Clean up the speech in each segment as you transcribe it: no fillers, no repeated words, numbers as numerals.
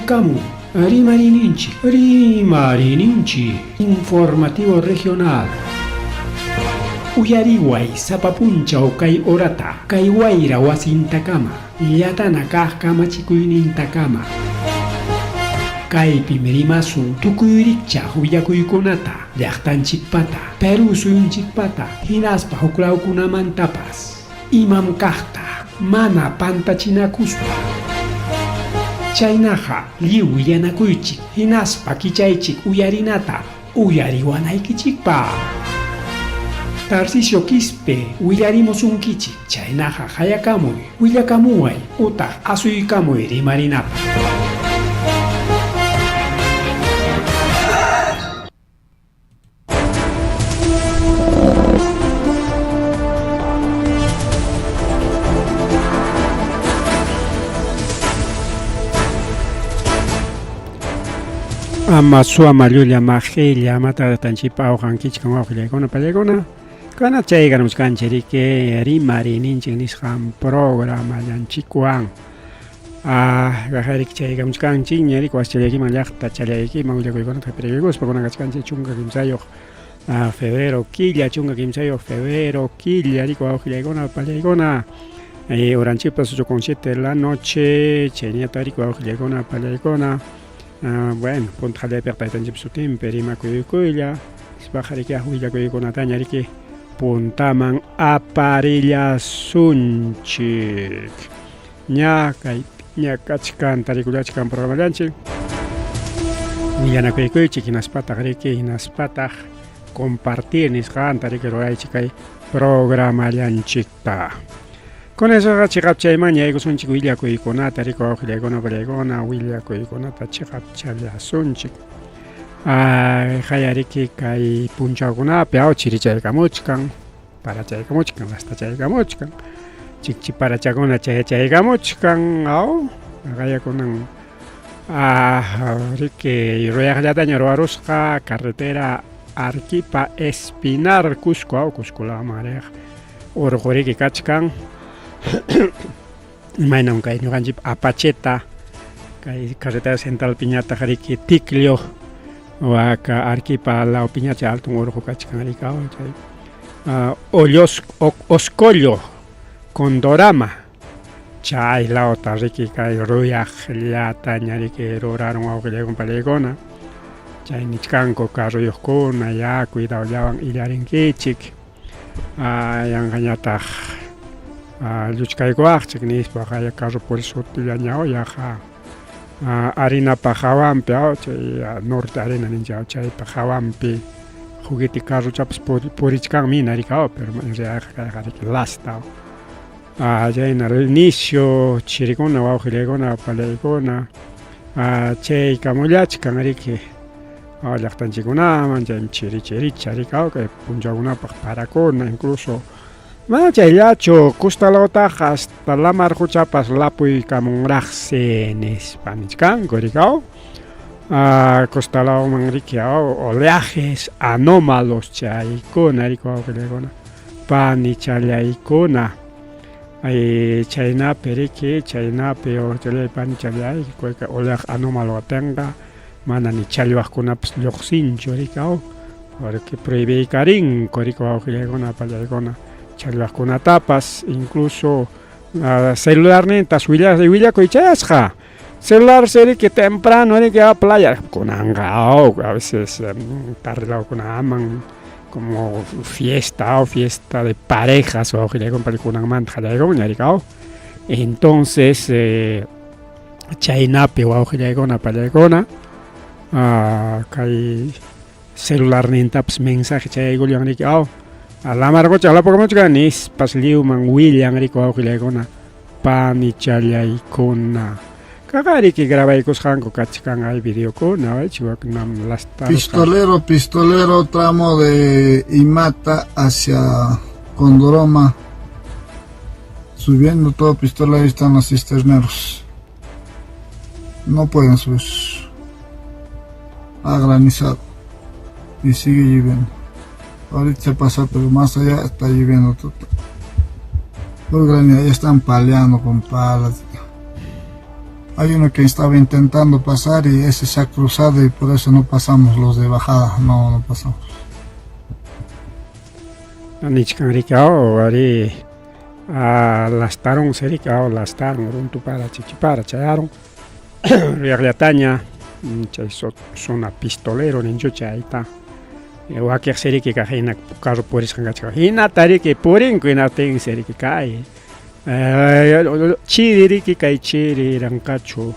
Qallarikamun Rimariyninchik, Rimariyninchik Informativo Regional. Uyariway sapa punchaw kay horata, kay wayra wasintakama, llatana kaq kamachikuynintakama. Kaypim rimasun tukuy rikchaq willakuykunata, llaqtanchikpata, Perú suyunchikpata, hinaspa huklawkunamantapas. Imam kaqta mana pantachinakuspa. Chaynaqa lliw willanakuychik hinaspa kichaychik uyarinata uyariwanaykichikpaq. Tarcisio Quispe willarimusunkichik, chaynaqa qayakamuy, willakamuway utaq asuykamuy rimarinapaq. Ama suama llulla majilla amata tanchipa awqankichkan wawqillaykuna pallaykuna kana chaykamuchkanchik riki rimariyninchik nisqan programallanchikwan. Ah, riki chaykamuchkanchikña riki waschallaykiman llaqta challaykiman willakuykunata hapiraykuspa kunan kachkanchik 13 febrero killa, 13 febrero killa riki wawqillaykuna pallaykuna. Horanchikpas 8:07 de la noche, chayñata riki wawqillaykuna pallaykuna. Bueno, punta qallaypiqa taytanchikpa sutinpi rimakuykuylla, nispaqa riki willakuykunataña riki puntaman aparillasunchik. Ña kay ña kachkan tarikullachkan programallanchik. Willanakuykuychik hinaspataq riki hinaspataq compartir nisqanta riki ruraychik kay programallanchikta. Con esoqa chiqapchayman yaykusunchik willakuykunata riki wawqillaykuna pallaykuna willakuykunata chiqapchallasunchik. Ay, qayariki kay punchawkunapi aw chirichaykamuchkan. Parachaykamuchkan, lastachaykamuchkan, chikchi parachakuna chayachaykamuchkan, aw, qayakunan riki ruyaqllataña ruwarusqa carretera Arequipa Espinar Cusco, aw, Cusco lawman riq urqu riki kachkan. Imaynam kay ñuqanchik Apacheta kay carretera central piñataq riki Ticlio waka Arequipa lawpiña chay altun urqu kachkan riki aw chay Ollos Oscollo Condorama chay lawta riki kay ruyaqllataña riki rurarun wawqillaykuna pallaykuna chay nichkanku carroyuqkuna ya cuidadollawan illarinkichik yanqañataq lluchkaykuwaqchik nispa qaya carro purisutillaña yaqa harinapa hawanpi chay norte harina ninchik chaypa hawanpi juguete carrochapas purichkanmi hina riki pero en realidad kayqa riki lasta chayna inicio chirikuna wawqillaykuna pallaykuna chaykamullachkan riki llaqtanchikkunaman chaymi chiri chiricha riki kay punchawkunapaq parakuna incluso mana chayllachu costa lawtaqa hasta lamar quchapas lapuykamunraqsi nispa nichkanku riki costa lawman riki oleajes anómalos chaykuna riki wawqillaykuna panichallaykuna chaynapi riki chaynapi wawqillay panichallay oleaje anómalo atinqa mana ni challwaqkunapas lluqsinchu riki aw porque prohibiykarinku riki wawqillaykuna pallaykuna challwaqkunatapas incluso celularnintas willakuy chayasqa celular riki temprano riki playa kunanqa aw a veces tarde lawkunaman como fiesta o fiesta de parejas wawqillaykuna kunanmanta qallaykunña riki aw entonces chaynapi wawqillaykuna pallaykuna kay celularnintapas mensaje chayaykullan riki aw lamar qucha lapukamuchkan nispas lliwman willan riki wawqillaykuna panichallaykuna kaqa riki grabaykusqanku kachkan hay videokuna wakunam lasta Pistolero, pistolero, tramo de Imata hacia Condoroma. Subiendo todo pistola, ahí están los cisterneros. No pueden subir. Ha granizado. Y sigue lloviendo. Ahorita se pasa, pero más allá está lloviendo total. Muy granizado, ya están paleando con palas. Hay uno que estaba intentando pasar y ese se ha cruzado y por eso no pasamos los de bajada, no, no pasamos. Nichkan riki ari lastaron riki lastaron runtupara chichipara chayarun ruyaqllataña chay zona pistolero ninchu chayta wakiq siriki kaq hina carro purisqan kachkan hinata riki purinku hinaptinsi riki kay chiri riki kay chiri ranqachu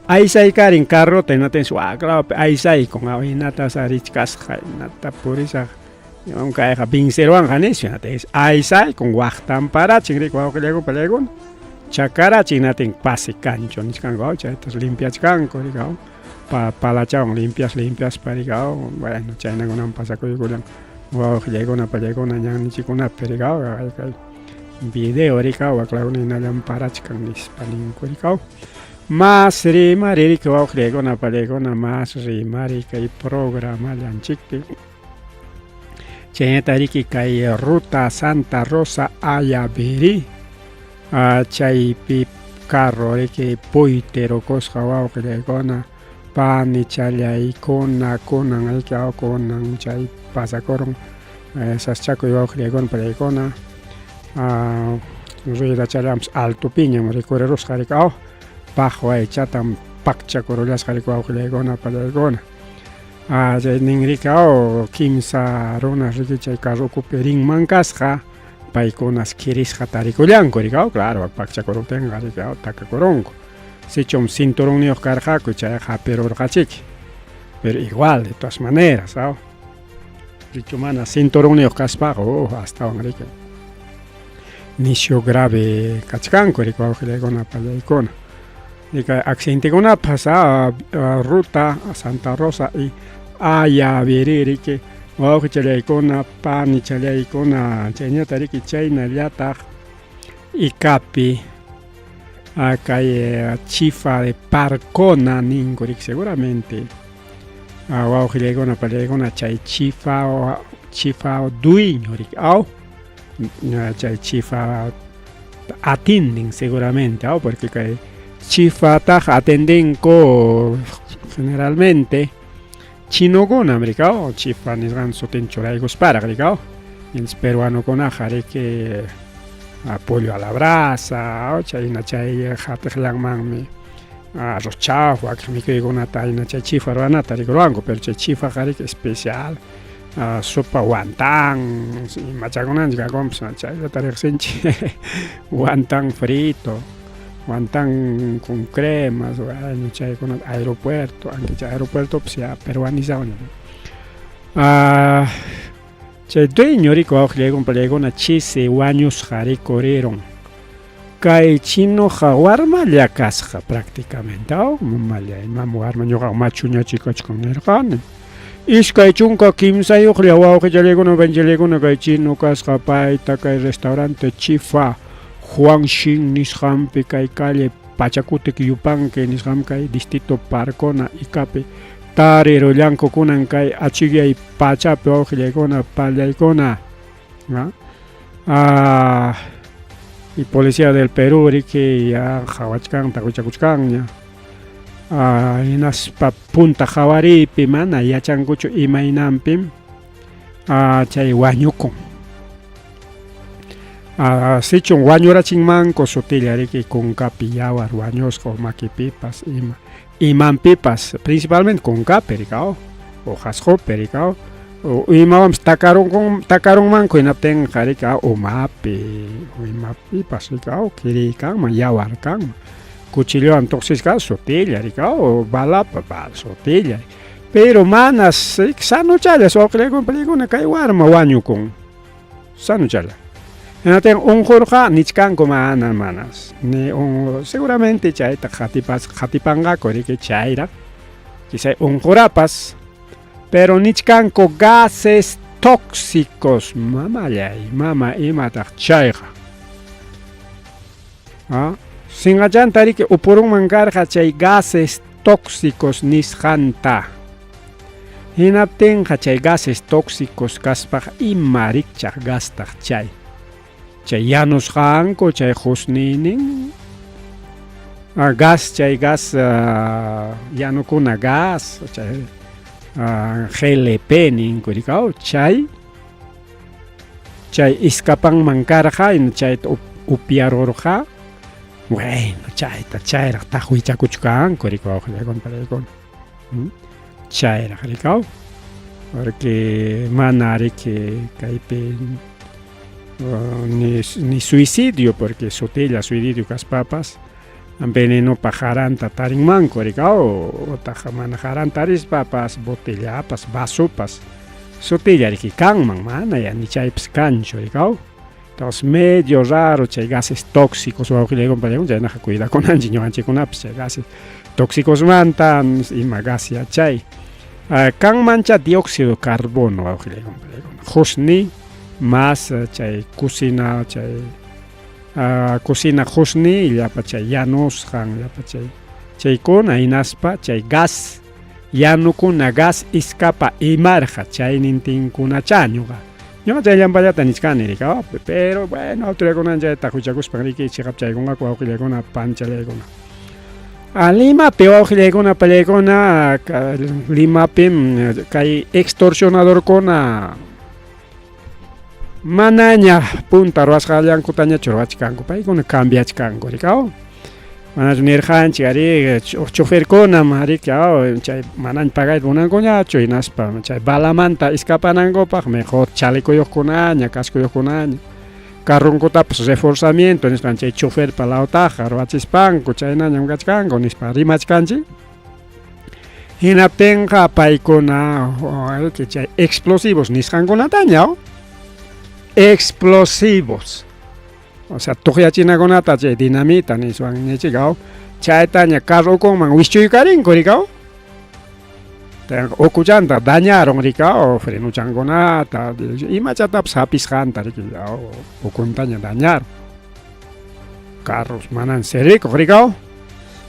aysaykarin carrota hinaptinsi waklawpi aysaykun hinatas richkasqa hinata purisaq kayqa vinceruwanqa nispa hinaptinsi aysaykun waqtanparachin riki wawqillaykuna pallaykuna chakarachin hinaptin pase kancho nichkanku chaytas limpiachkanku riki palachawan limpias limpiaspa riki bueno chaynakunaman pasakuykullan wawqillaykuna pallaykuna ñanninchikkunapi riki kay video riki waklawkuna hinallan parachkan nispa ninku riki mas rimari riki wawqillaykuna pallaykuna mas rimari kay programallanchikpi chaynata riki kay ruta Santa Rosa Ayaviri chaypi carro riki puytirukusqa wawqillaykuna panichallaykuna kunan riki kunan chay pasakurun sasachakuy wawqillaykuna pallaykuna ruedachallanpas altopiñam rikurirusqa riki paqwa aychatam pakchakurullasqa riki wawqillaykuna pallaykuna chay nin riki kimsa runas riki chay carro ukupi rinman kasqa paykunas kirisqa tarikullanku riki claro pakchakuruptinqa riki takakurunku sichum cinturonniyuq karqaku chayqa hapirurqachiki pero igual de todas maneras sichu mana cinturonniyuq kaspaqa astawan riki nisyu grave kachkanku riki wawqillaykuna pallaykuna accidentekunapas ruta Santa Rosa y Ayaviri riki wawqichallaykuna panichallaykuna chayñata riki chaynallataq Icapi kay chifa de Parcona ninku riki seguramente wawqillaykuna pallaykuna chay chifa chifa dueño riki chay chifa atienden seguramente porque kay chifataqa atendenku generalmente chinokuna riki chifa nisqan sutin churaykusparaq riki entonces peruanokunaqa riki pollo a la brasa chayna chay hatiqllanmanmi arroz chaufa wakin mikuykunata hina chay chifa ruranata riki ruwanku pero chay chifaqa riki especial sopa wantán imachakunanchik kakunpas chayllata riqsinchik wantán frito wantán con cremas bueno chaykuna aeropuerto aunque chay aeropuertopas ya peruanizado chay dueño riki wawqillaykuna pallaykuna chisi wañusqa rikurirun kay chinoqa warmalla kasqa prácticamente mamallay imam warma ñuqaqa machuñachi kachkan nirqani 23 wawqichallaykuna panchallaykuna kay chino kasqa payta kay restaurante Chifa Juan Xin nisqanpi kay calle Pachakutik Yupanqui nisqanpi kay distrito Parcona Icapi tarirullanku kunan kay achikyay pachapi wawqillaykuna pallaykuna y policía del Perú riki ya qhawachkan taqwichakuchkanña hinaspa punta qhawariypi mana yachankuchu imaynanpim chay wañukun sichun wañurachinmanku sutilla riki kunkapi yawar wañusqa makipipas ima imanpipas principalmente kunkapi riki o qhasqupi riki imawanpas takarunmanku hinaptinqa riki umapi imapipas riki kiriy kanman yawar kanman cuchillowan tuqsisqa sutilla riki balapa sutilla pero manas sanuchalla wawqillaykuna pallaykuna kay warma wañukun sanuchalla hinaptin unqurqa nichkanku mana manas ni seguramente chayta qatipanqaku riki chayraq quizá unqurapas pero nichkanku gases tóxicos mamallay mama imataq chayqa sinqachanta riki upurunman karqa chay gases tóxicos nisqanta hinaptinqa chay gases tóxicos kaspaqa ima rikchaq gastaq chay chay yanusqanku chay qusninin Gas chay gas yanukuna gas chay GLP ninku rikaw chay chay iskapanman karqa chayta upyarurqa bueno chayta chayraq taqwichakuchkanku rikaw wawqillaykuna chayraq rikaw porque mana riki kaypi ni, ni suicidio porque sutilla suicidio kaspapas venenopa jaranta tarinmanku rikaw otaq mana jaranta tarispapas botellapas vasopas sutilla riki kanman mana ya ni chaypas kanchu rikaw entonces medio raro chay gases tóxicos wawqillaykuna pallaykuna chaynaqa cuidakunanchik ñuqanchikkunapas chay gases tóxicosmanta ima gas ya chay kanmancha dióxido de carbono wawqillaykuna pallaykuna qusni más chay cocina chay cocina qusni llapa chay yanusqan llapa chay chaykuna hinaspa chay gas yanukuna gas iskapa imarqa chaynintinkunachá ñuqa ñuqa chayllampallata nichkani rika pero bueno autoridadkuna chayta huchakuspan riki chiqap chaykunqaku wawqillaykuna panchallaykuna. Limapi wawqillaykuna pallaykuna Limapim kay extorsionadorkuna manaña punta ruwasqallankutañachu ruwachkanku paykuna cambiachkanku rikaw manachu nirqanchik ari choferkunam riki chay manaña pagayta munankuñachu hinaspa chay balamanta escapanankupaq mejor chalecoyuqkunaña cascoyuqkunaña carronkutapas reforzamiento nispan chay choferpa lawtaqa ruwachispanku chaynañam kachkanku nispa rimachkanchik hinaptinqa paykuna chay explosivos nisqankunataña explosivos o sea tuqyachinakunata chay dinamita niswan nichikaw chaytaña carro ukunman wischuykarinku rikaw ukuchanta dañaron rikaw frenuchankunata imachatapas hapisqanta riki ukuntaña dañaron carros manan sirvikuq rikaw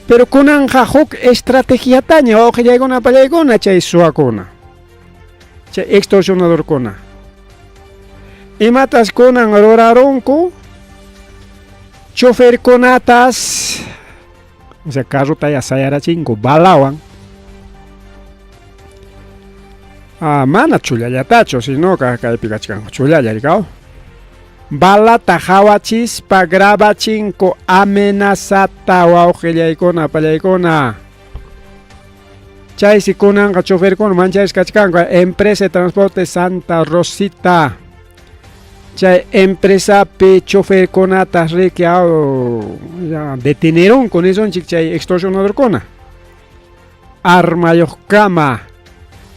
pero kunanqa huk estrategiataña wawqillaykuna pallaykuna chay suwakuna chay extorsionadorkuna imatas kunan rurarunku choferkunatas o sea carrota ya sayarachinku balawan mana chullallatachu sino kaypi kachkanku chullalla rikaw balata hawachispa grabachinku amenazata wawqillaykuna pallaykuna chaysi kunanqa choferkuna mancharisqa kachkanku empresa de transporte Santa Rosita chay empresapi choferkunata riki detenerunku nisunchik chay extorsionadorkuna armayuqkama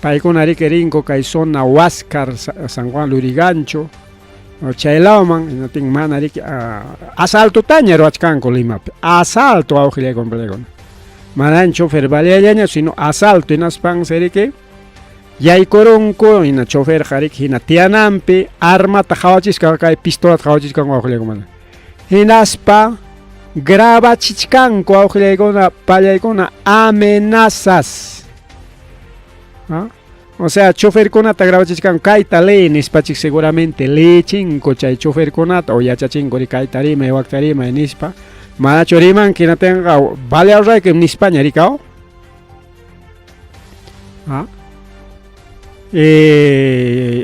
paykuna riki rinku kay zona Huáscar San Juan Lurigancho chay lawman hinaptin mana riki asaltotaña ruwachkanku Limapi asalto wawqillaykuna pallaykuna manan chofer baleallaña sino asalto hinaspansi riki yaykurunku hina choferqa riki hina tiyananpi armata hawachisqa kay pistolata hawachisqanku wawqillaykuna hinaspa grabachichkanku wawqillaykuna pallaykuna amenazas o sea choferkunata grabachichkanku kayta lee nispachik seguramente leechinku chay choferkunata o yachachinku ri kayta rimay wakta rimay nispa manachu rimanki hinatinqa balearaykim nispaña rikaw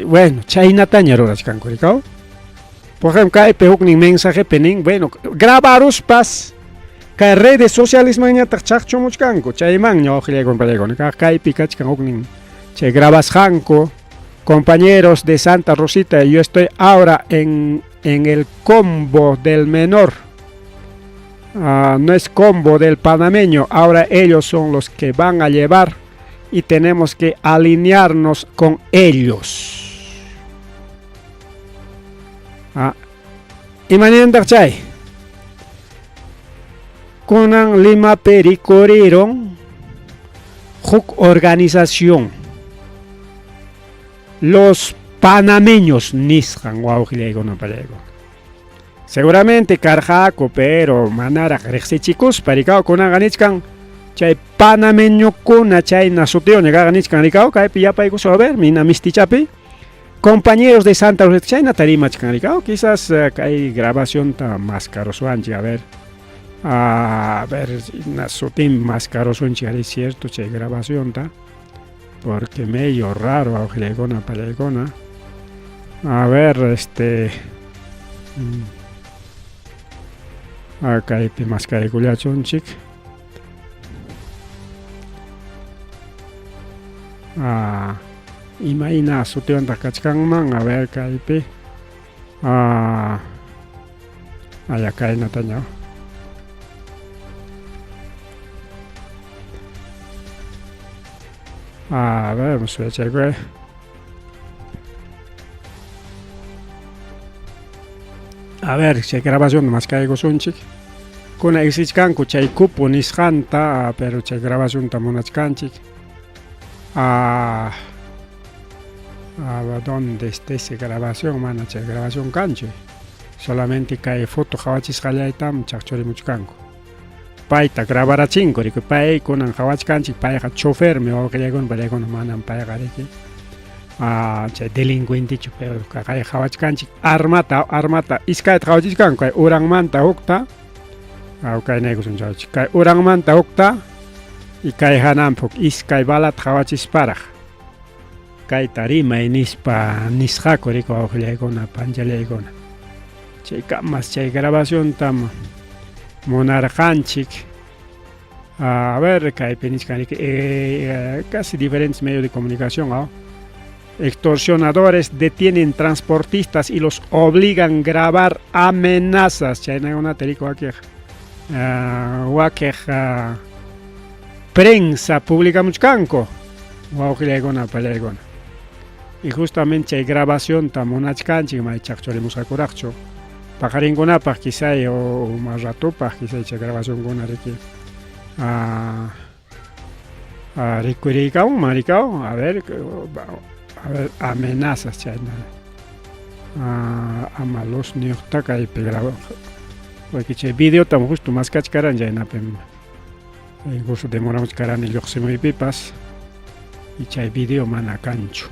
bueno chaynataña rurachkanku rikaw por ejemplo kaypi huknin mensajepi nin bueno grabaruspas kay redes socialesmanñataq chaqchumuchkanku chaymanña wawqillaykuna pallaykuna kaypi kachkan huknin chay grabasqanku compañeros de Santa Rosita yo estoy ahora en el combo del menor no es combo del panameño ahora ellos son los que van a llevar y tenemos que alinearnos con ellos imanintaq chay kunan Limapi rikuriron huk organización los panameños nisqan wawqillaykuna pallaykuna seguramente karqaku pero manaraq riqsichikuspa rikaw kunanqa nichkan chay panameñokuna chayna sutiyuqña kaqa nichkan rikaw kaypi yapaykusun a ver mina mistichapi compañeros de Santa Rosita chaynata rimachkan rikaw quizás kay grabacionta maskaruswanchik a ver. A ver, sutin maskarusunchik ari cierto chay grabacionta, porque medio raro wawqillaykuna pallaykuna. A ver, este kaypi maskaykullachunchik. Ah, imayna sutiwantaq kachkanman, a ver kaypi. Ah, aya kaynataña. A ver, vamos a ver. A ver, chay grabación maskaykusunchik. Kuna exichkanku chay cupo nisqanta, pero chay grabacionta munachkanchik. Ah, a dónde está esa grabación, mana chay grabación kanchu. Solamente kay foto qhawachisqallaytam chaqchurimuchkanku. Payta grabarachinku, riki pay kunan qhawachkanchik, payqa chofermi wawqillaykuna pallaykuna, manam payqa riki chay delincuentechu, pero kay qhawachkanchik armata, armata iskayta qhawachichkanku, kay uranmanta hukta, kaynaykusun chawchik, kay uranmanta hukta y kay hananpi huk iskay balata qhawachisparaq. Kayta rimay nispa nisqaku riki wawqillaykuna panchallaykuna. Chaykamas chay grabaciontam munarqanchik. A ver, kaypi nichkan riki, casi diferentes medios de comunicación, ¿no? Extorsionadores detienen transportistas y los obligan a grabar amenazas. Chaynakunata riki wakiq, wakiq prensa publicamuchkanku wawqillaykuna pallaykuna. Y justamente chay grabacionta munachkanchik may chaqchurimusqakuraqchu. Paqarinkunapaq quizá o más ratupaq quizá chay grabacionkuna riki rikuriykamun rikaw, a ver, amenazas chayna. Ama los niyuqta kaypi graba, porque chay videotam justo maskachkaran chaynapim incluso demoramuchkarani lluqsimuypipas y chay video mana kanchu.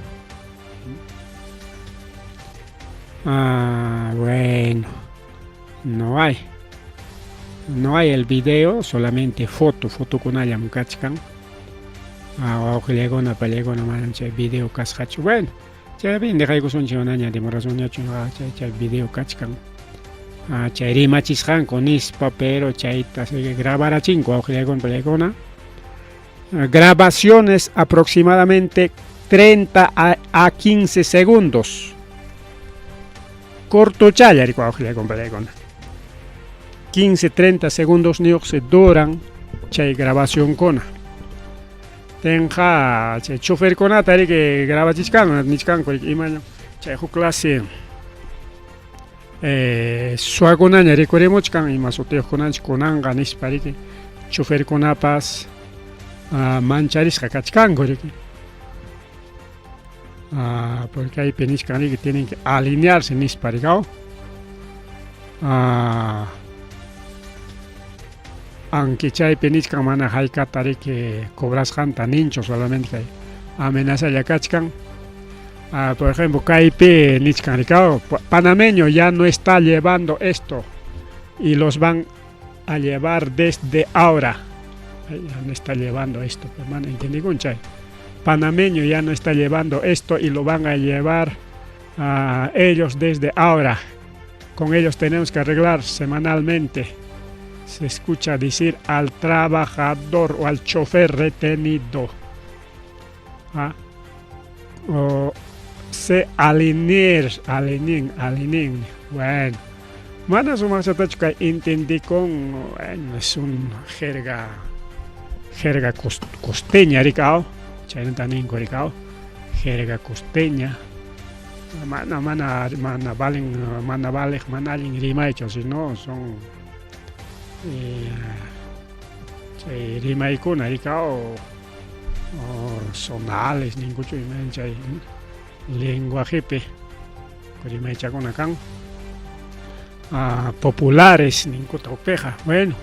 Ah, bueno, no hay. No hay el video, solamente foto, fotokunallam kachkan. Wawqillaykuna pallaykuna manam chay video kasqachu. Bueno, chaypi dejaykusunchik manaña demorasunñachu chay chay video kachkan. Chay rimachisqanku nispa, pero chayta grabarachinku wawqillaykuna pallaykuna. Grabaciones aproximadamente 30 a 15 segundos. Cortochalla wawqillaykuna pallaykuna. 15, 30 segundos niyuq se duran chay grabacionkuna. Tenqa chay choferkunata riki grabachichkanku nichkanku riki imaña chay huk clase suwakunaña rikurimuchkan ima sutiyuqkunanchik kunanqa nispa riki choferkunapas mancharisqa kachkanku riki. Porque aypi nichkan riki tienen que alinearse nispa rikaw. Aunque chaypi nichkan mana haykata riki cobrasqanta ninchu, solamente kay amenazalla kachkan. Por ejemplo, kaypi nichkan rikaw, panameño ya no está llevando esto y los van a llevar desde ahora. Ay, ya no está llevando esto, pero mana entendikun chay. Panameño ya no está llevando esto y lo van a llevar a ellos desde ahora. Con ellos tenemos que arreglar semanalmente. Se escucha decir al trabajador o al chofer retenido. O se alinear, alineen, alineen. Bueno, mana sumaqchatachu kay entendikun, bueno, es un jerga, jerga costeña rikaw, chaynata ninku rikaw, jerga costeña. Mana, mana, mana valen, mana valeq, mana allin rimaychu, sino son chay rimaykuna rikaw, o zonales ninkuchu imayna chay lenguajepi rimaychakuna kan. Populares ninkuta hukpiqa. Bueno,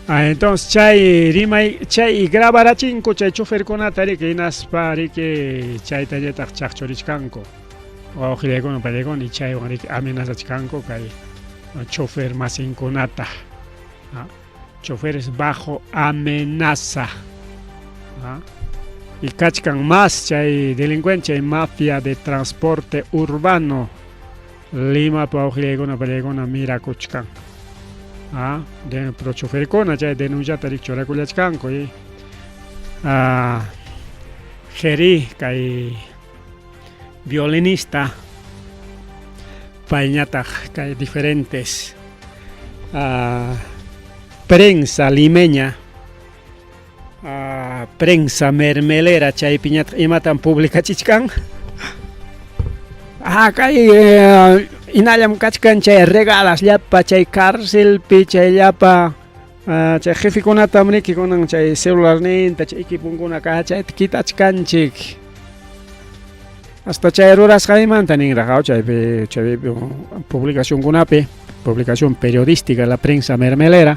entonces chay rimay chay grabarachinku chay choferkunata riki hinaspa riki chaytallataq chaqchurichkanku wawqillaykuna pallaykuna y chaywan riki amenazachkanku kay chofer masinkunata. Choferes bajo amenaza. Y kachkan más chay delincuencia y mafia de transporte urbano. Limapa wawqillaykuna pallaykuna mirakuchkan. De, pero choferkuna chay denunciata rik churakullachkanku. Y, Jeri kay violinista payñataq kay diferentes prensa limeña, prensa mermelera chaypiñataq imatam publicachichkan. Kay hinallam kachkan chay regalas llapa chay carcelpi chay llapa chay jefekunatam riki kunan chay celularninta chay equiponkuna chayta kitachkanchik. Hasta chay rurasqaymanta ninraq chaypi chaypi publicacionkunapi, publicación periodística la prensa mermelera.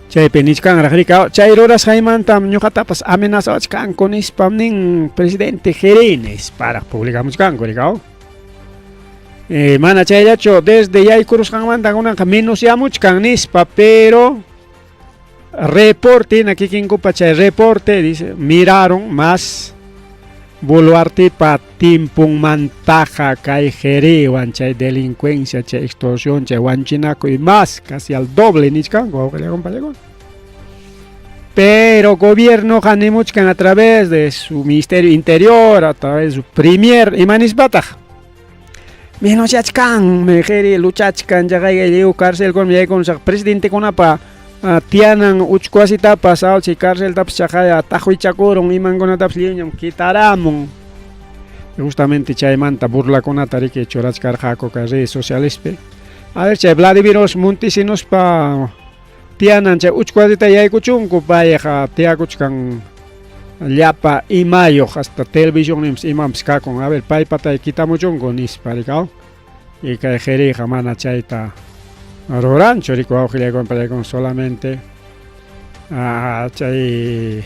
Chaypi nichkanraq rika chay rurasqaymantam ñuqatapas amenazawachkanku nispam nin presidente Jeri nisparaq publicamuchkanku rika. Mana chayllachu desde yaykurusqanmanta kunanqa menosyamuchkan nispa, pero reporte hina kikinkupa chay reporte dice miraron más Boluartepa timpunmantaqa kay Jeriwan chay delincuencia, chay extorsión, chay wañuchinakuy más casi al doble nichkanku wawqillakuna. Pero gobiernoqa nimuchkan a través de su ministerio interior, a través de su premier, ima nispataq menosachkanmi Jeri luchachkan chaqayqa lliw carcelkuna yaykunusaq presidentekunapa tiyanan uchku wasitapas chay carceltapas chaqaya taqwichakurun imankunatapas lliwñam kitaramun. Justamente chaymanta burlakunata riki churachkarqaku kay redes socialespi. A ver chay Vladimir Montesinospa tiyanan chay uchku wasita yaykuchunku payqa tiyakuchkan llapa imayuq hasta televisionninpas imanpas kakun. A ver paypata kitamuchunku nispa rikaw. Y kay Jeriqa mana chayta ruranchu riki wawqillaykuna pallaykuna solamente chay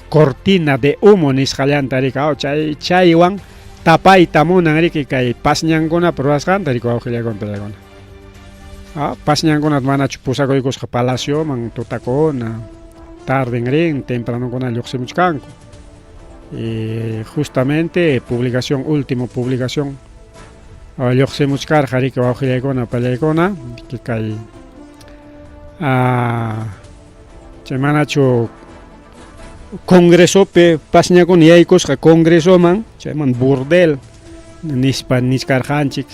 cortina de humo nisqallanta rikaw chay chaywan tapayta munan riki kay pasñankunapa rurasqanta riki wawqillaykuna pallaykuna. Pasñankunata manachu pusakuykusqa palacioman tutakuna tarden rin tempranokuna lluqsimuchkanku. Y justamente publicación, último publicación lluqsimuchkarqa riki wawqillaykuna pallaykuna kay chay manachu congresopi pasñakuna yaykusqa congresoman chayman burdel nispa nichkarqanchik.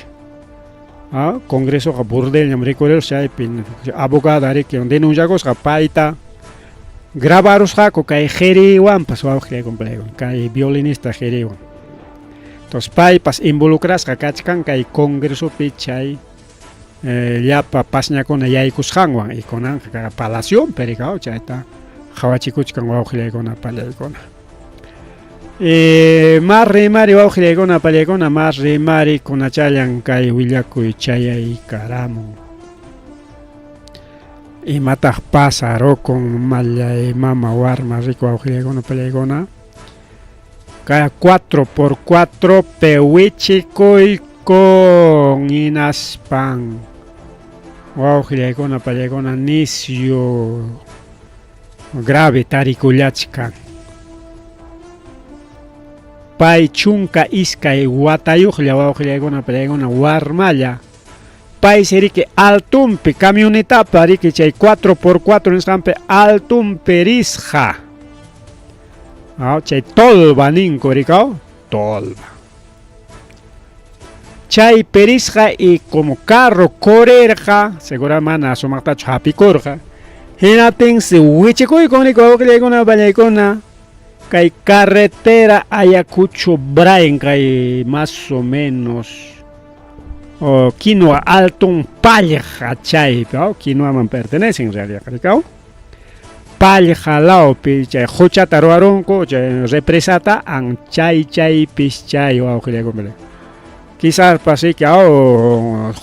Congresoqa burdelñam rikurirusqa chaypi abogada riki denunciakusqa payta grabarusqaku kay Jeriwanpas wawqillaykuna pallaykuna kay violinista Jeriwan. Entonces paypas involucrasqa kachkan kay congresopi chay llapa pasñakuna yaykusqanwan y kunanqa palacionpi rikaw chayta qhawachikuchkan wawqillaykuna pallaykuna. Mas rimari wawqillaykuna pallaykuna mas rimari kunachallan kay willakuy chayaykaramun. Imataq pasarukun mallay mama warma riku wawqillaykuna pallaykuna. Kay 4x4 pewichikuykun hinaspan wawqillaykuna pallaykuna nisyu grave tarikullachkan. Pay 12 watayuqlla wawqillaykuna pallaykuna warmalla. Paysi riki altunpi camionetapa riki chay 4x4 nisqanpi altunpi risqa. Chay tolva ninku rikaw, tolva. Chay perisqa y como carro correrqa, segura mana sumaqtachu hapikurqa. Hinaptinsi wichikuykun riki wawqillaykuna pallaykuna kay carretera Ayacucho Brain kay más o menos Quinoa Alton Pallja chaypi, Quinoaman pertenece en realidad, rikaw. Pallja lawpi chay quchata ruwarunku chay represata an chay chaypis chay wawqillaykuna. Quizás pasiki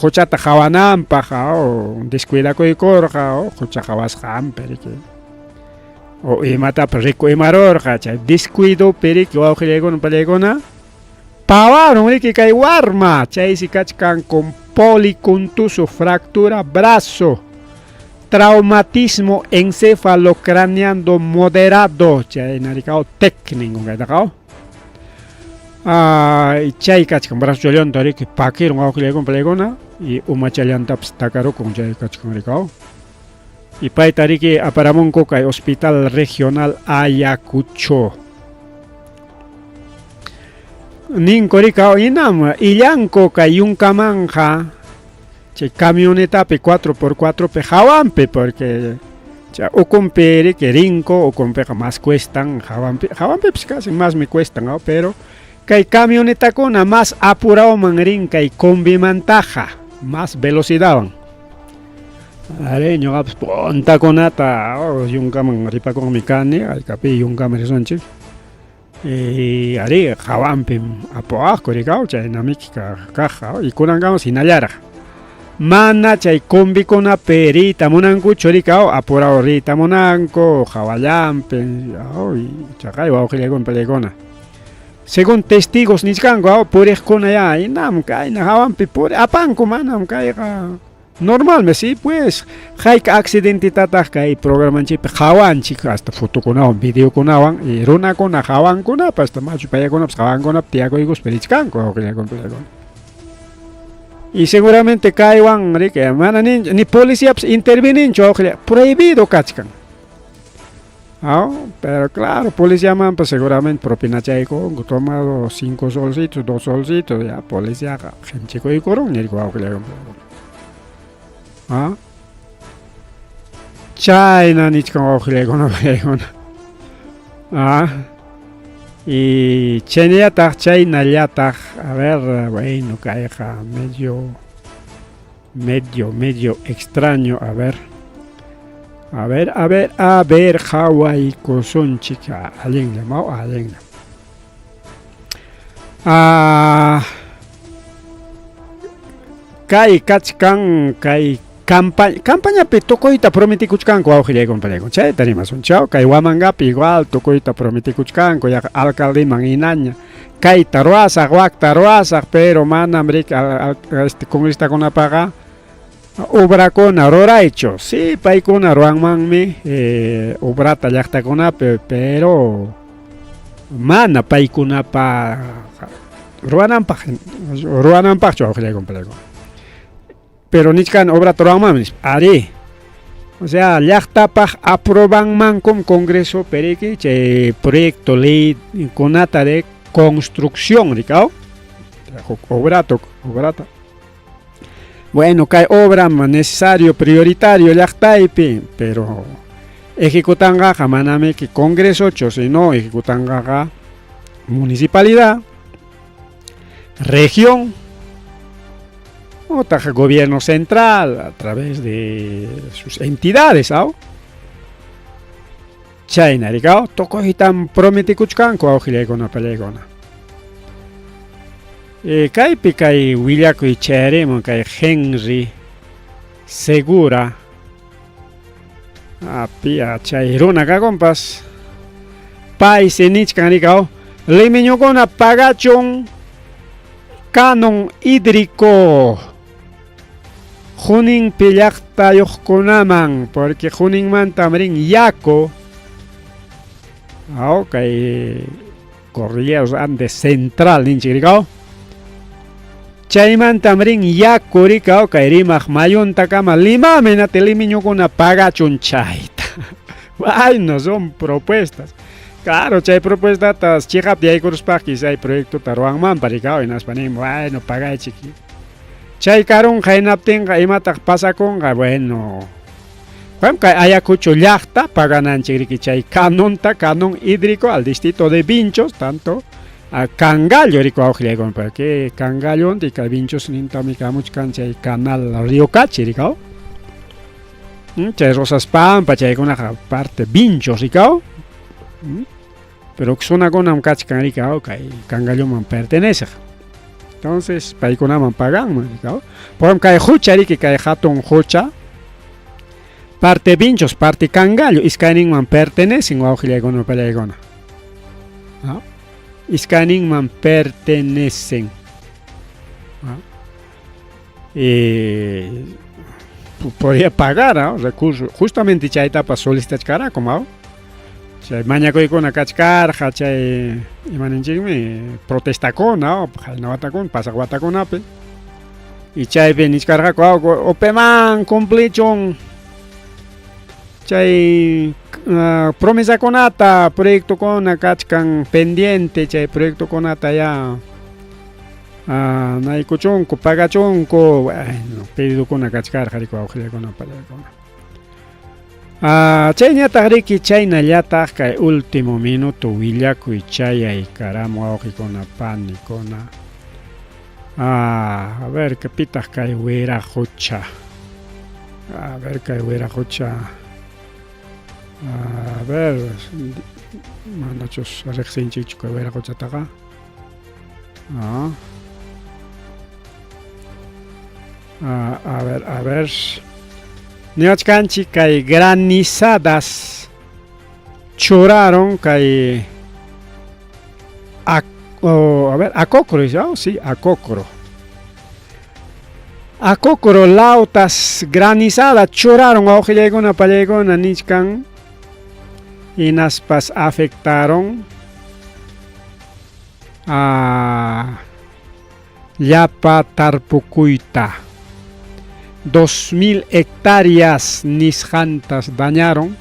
quchata qawananpaq descuidakuykurqa qucha qawasqanpi riki. O imatapas riku imarurqa chay descuidopi riki wawqillaykuna pallaykuna pawarun riki kay warma chaysi kachkan con policontuso, fractura brazo, traumatismo encefalocraneando moderado, chayna rikao técnico kaytaqao. Ay, chay kachkan brazochallanta riki pakirun wawqillaykuna palaykuna y umachallantapas takarukun chay kachkan rikao. Y payta riki aparamunku kay Hospital Regional Ayacucho. Ninku rikao inam illanku kay yunkamanja chay camionetapi 4x4 pi hawanpi porque chay ukunpi riki rinku ukunpiqa mas cuestan hawanpi hawanpipas casi masmi cuestan pero kay camionetakuna mas apurawman rin kay combimantaqa mas velocidadwan. Arí ñuqapas puntakunata yunkaman ripakuqmi kani haykapi yunkaman risunchik. Y arí hawanpim apuwaqku rikaw chaynamiki kaq y kunankamas hinallaraq. Mana chay combikunapi riyta munankuchu rikaw apuraw riyta munanku hawallanpi chaqay wawqillaykuna palaykuna. Según testigos nichkanku puriqkuna ya inam kayna hawanpi puri apanku manam kayqa normalmi sí pues hayka accidentetataq kay programanchikpi qawanchik hasta fotokunawan videokunawan y runakuna hawankunapas hasta machu payakunapas hawankunapi tiyakuykuspa richkanku wawqillaykuna palaykuna. Y seguramente kaywan riki mana ni policiapas intervininchu wawqilla prohibido kachkan. Pero claro, policiamanpas seguramente propinachaykunku tomado 5 solcitos, 2 solcitos, ya policiaqa qinchikuykurun nirku wawqillaykuna. ¿Ah? Chayna nichkan wawqillaykuna paykuna. ¿Ah? Y chaynallataq chaynallataq, a ver, bueno, kayqa medio medio medio extraño, a ver. A ver, a ver, a ver, qhawaykusunchik, allinllam, allinllam. Ah, kay kachkan kay campañapi tukuyta prometikuchkanku wawqillaykuna palaykuna chayta rimasun chaw kay Huamangapi igual tukuyta prometikuchkanku yaqa alcaldeman hinaña kayta ruwasaq wakta ruwasaq pero manam riki este congresitakunapaqa obrakuna ruraychu sí paykuna ruwanmanmi obrata llaqtakunapi pero mana paykunapa ruwananpaq ruwananpaqchu wawqillaykuna palaykuna. Pero nichkan obrata ruwanmanmi nispa arí o sea llaqtapaq aprobanmankum congreso periki chay proyecto ley kunata de construcción rikaw huk obrata obrata bueno kay obram necesario prioritario llaqtaypi pero ejecutanqaqa manamiki congresochu sino ejecutanqaqa municipalidad región otaq gobierno central a través de sus entidades aw chayna rikaw tukuytam prometikuchkanku wawqillaykuna pallaykuna. Kaypi kay willakuy chayarimun kay Henry Segura apia chay runa kakunpas paysi nichkan rikaw limeñukuna pagachun canon hídrico Juninpi llaqtayuqkunaman porque Juninmantam rin yaku aw kay Cordilleras Andes Central ninchik rikaw chaymantam rin yaku rikaw kay rimaq mayuntakama Limami nati limeñukuna pagachun chayta. Bueno, son propuestas. Claro, chay propuestatas chiqapta yaykuruspaqa quizá proyectota ruwanmanpas rikaw hinaspa nin bueno pagaychik. Chay karunqa hinaptinqa imataq pasakunqa bueno kay Ayacucho llaqta pagananchik riki chay canonta canon hídrico al distrito de Vinchos tanto a Cangallo riki wawqillaykuna porque Cangallo kay Vinchos nintami kamuchkan chay canal Río Cachi rikaw. Chay Rosas Pampa chaykunaqa parte Vinchos rikaw. Pero zonakunam kachkan rikaw kay Cangalloman perteneceq. Entonces paykunaman paganman rikaw. Por kay hucha riki kay hatun hucha parte Vinchos, parte Cangallo iskayninman pertenecen wawqillaykuna pallaykuna. ¿No? Iskayninman pertenecen. ¿No? Y podía pagar, ¿no? Recurso. Justamente chaytapas solicitachkaraku, ¿no? Chay mañakuykuna kachkarqa, chay imaninchikmi protestakuna, qayna watakuna, pasaq watakunapi. Y chaypi nichkarqaku, OPEMAN cumplichun chay promesakunata, proyectokuna kachkan pendiente, chay proyectokunata ya naykuchunku, pagachunku, bueno, pedidokuna kachkarqa riki wawqillakuna pallakuna. Chayñataq riki chaynallataq kay último minuto willakuy chayay karamu wawqikuna panikuna. A ver, que pitaq kay wiraqucha. A ver, kay wiraqucha. A ver, manachus riqsinchikchu kay wiraquchataqa. A ver, a ver. Niwachkanchik kay granizadas churaron kay a ver, Acocro, ¿no? Sí, Acocro. Acocro lautas granizada churaron wawqillaykuna pallaykuna nichkan hinaspas afectaron a llapa tarpukuyta. 2000 hectáreas nisqantas dañaron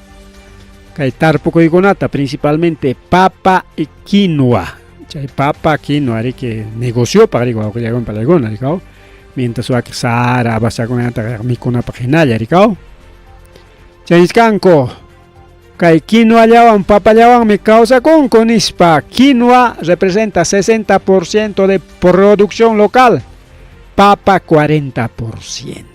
kay tarpukuykunata, principalmente papa y quinoa. Chay papa, quinoa, riki negociopaq riki wawqillaykuna pallaykuna rikaw. Mientras waki sara, abachakunata mikunapaq hinalla rikaw. Chay nichkanku kay quinoallawan papallawanmi kawsakunku nispa. Quinoa representa 60% de producción local, papa 40%.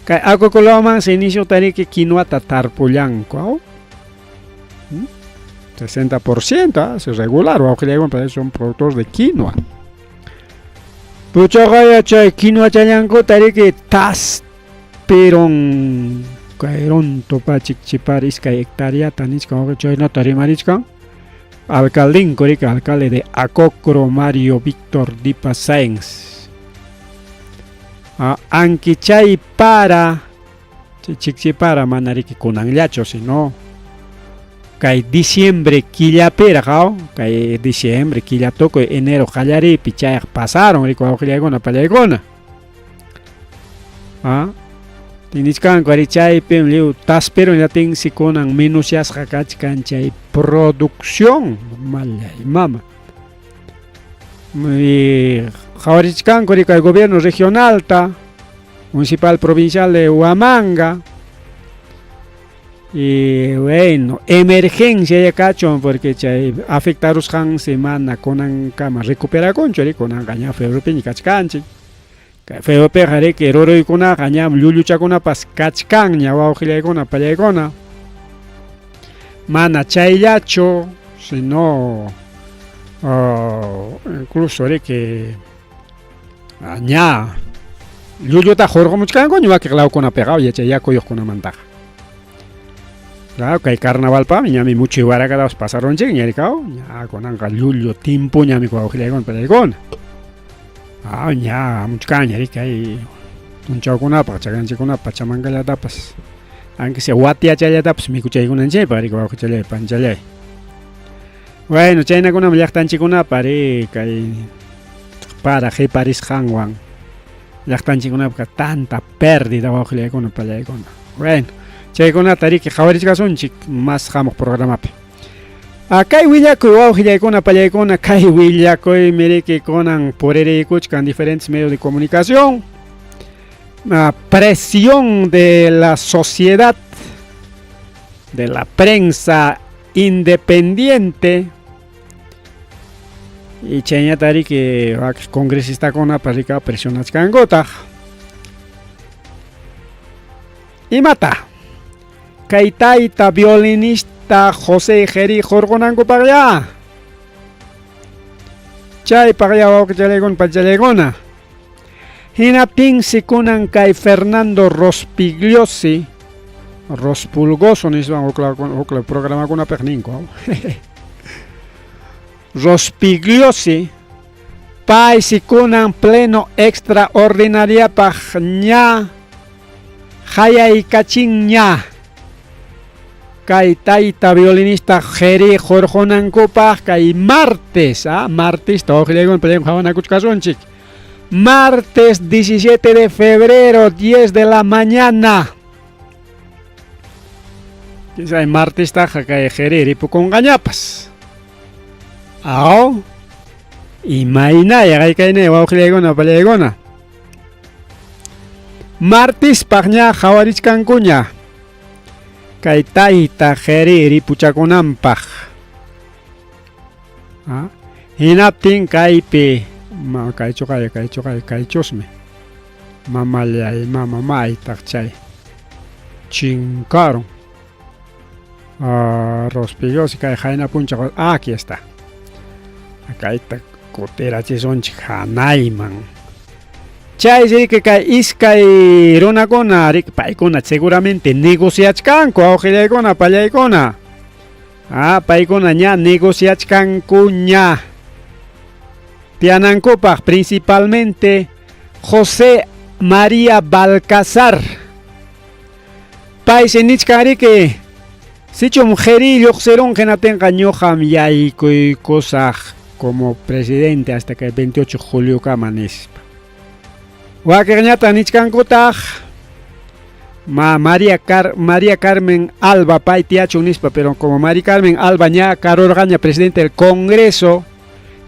Kay Acocolaman se inició tariki quinoata tarpullanku, 60%, es regular, wawqillaykuna son productores de quinoa. Puchaqaya chay quinoa challanku tariki tas peron kay runtu pachik chipar iskay hectáreata nichkan wawqi chaynata rimarichkan. Alcaldinko riki, alcalde de Acocro, Mario Víctor Dipa Sáenz. Aunque chay para, chikchipara mana riki kunanllachu, sino kay diciembre killapiraq, kay diciembre killa tukuy enero qallaripi chayaq pasaron riki wawqillaykuna pallaykuna. Nichkanku ari chaypim lliw taspiron llatinsi kunan minuciasqa kachkan chay producción mallay mama. Qhawarichkanku riki kay gobierno regionalta, municipal provincial de Huamanga. Y bueno, emergencia ya kachun porque chay afectarusqansi mana kunankama recuperakunchu riki kunanqa ña febreropiña kachkanchik. Kay febreropiqa riki ruruykunaqa ñam llulluchakunapas kachkanña wawqillaykuna pallaykuna. Mana chayllachu, sino incluso riki ña llulluta hurqumuchkankuña wakiq lawkunapiqa yachay yakuyuqkunamantaqa. Claro, kay carnavalpami ñami mucho iwarakatapas pasarunchikña rikaw, ña kunanqa llullu timpuñami wawqillaykuna pallaykuna. Ña muchkaña riki kay punchawkunapaq chakanchikkunapaq pachamankallatapas aunque sea watiachallatapas mikuchaykunanchikpaq riki wawqichallay panchallay. Bueno, chaynakunam llaqtanchikkunapa ri kay para qiparisqanwan llaqtanchikkunapqa tanta pérdida wawqillaykuna pallaykuna. Bueno, chaykunata riki qhawarichkasunchik mas hamuq programapi. Kay willakuy wawqillaykuna pallaykuna, kay willakuymi riki kunan puririykuchkan diferentes medios de comunicación. Presión de la sociedad, de la prensa independiente. Y chayñata riki congresistakuna rika presionachkankutaq. Imata kay tayta violinista José Jerí hurqunankupaq ya. Chaypaq ya wawqichallaykuna pachallaykuna. Hinaptinsi kunan kay Fernando Rospigliosi, Rospulgoso niswan huk programakunapiq ninku. Rospigliosi Paysi kunan pleno extraordinariapaq ña hayaykachinña kay tayta violinista Jeri hurqunankupaq kay martes, martesta wawqillaykuna pallaykuna qhawanakuchkasunchik. Martes 17 de febrero, 10 de la mañana. Chay martestaqa kay Jeri ripukunqañapas. Aw, imaynaya kaykaynay wawqillaykuna pallaykuna. Martispaq ña qhawarichkankuña kay tayta Jeri ripuchakunanpaq. Hinaptin kaypi kaychuqaya kaychuqaya kaychusmi mamallay mama maytaq chay chinkarun. Rospigliosi kay qayna punchaw aquí está. Kayta kutirachisunchik hanayman. Chay riki kay iskay runakuna riki paykuna seguramente negociachkanku wawqillaykuna pallaykuna. Paykuna ña negociachkankuña. Tianankupaq principalmente José María Balcazar. Paysi nichkan riki sichum Jeri lluqsirun hinaptinqa ñuqam yaykuykusaq como presidente hasta que el 28 de julio kama nispa. Wakiqñataq nichkankutaq ma María, María Carmen Alba pay tiyachun nispa, pero como María Carmen Alba ña karurqaña presidente del Congreso,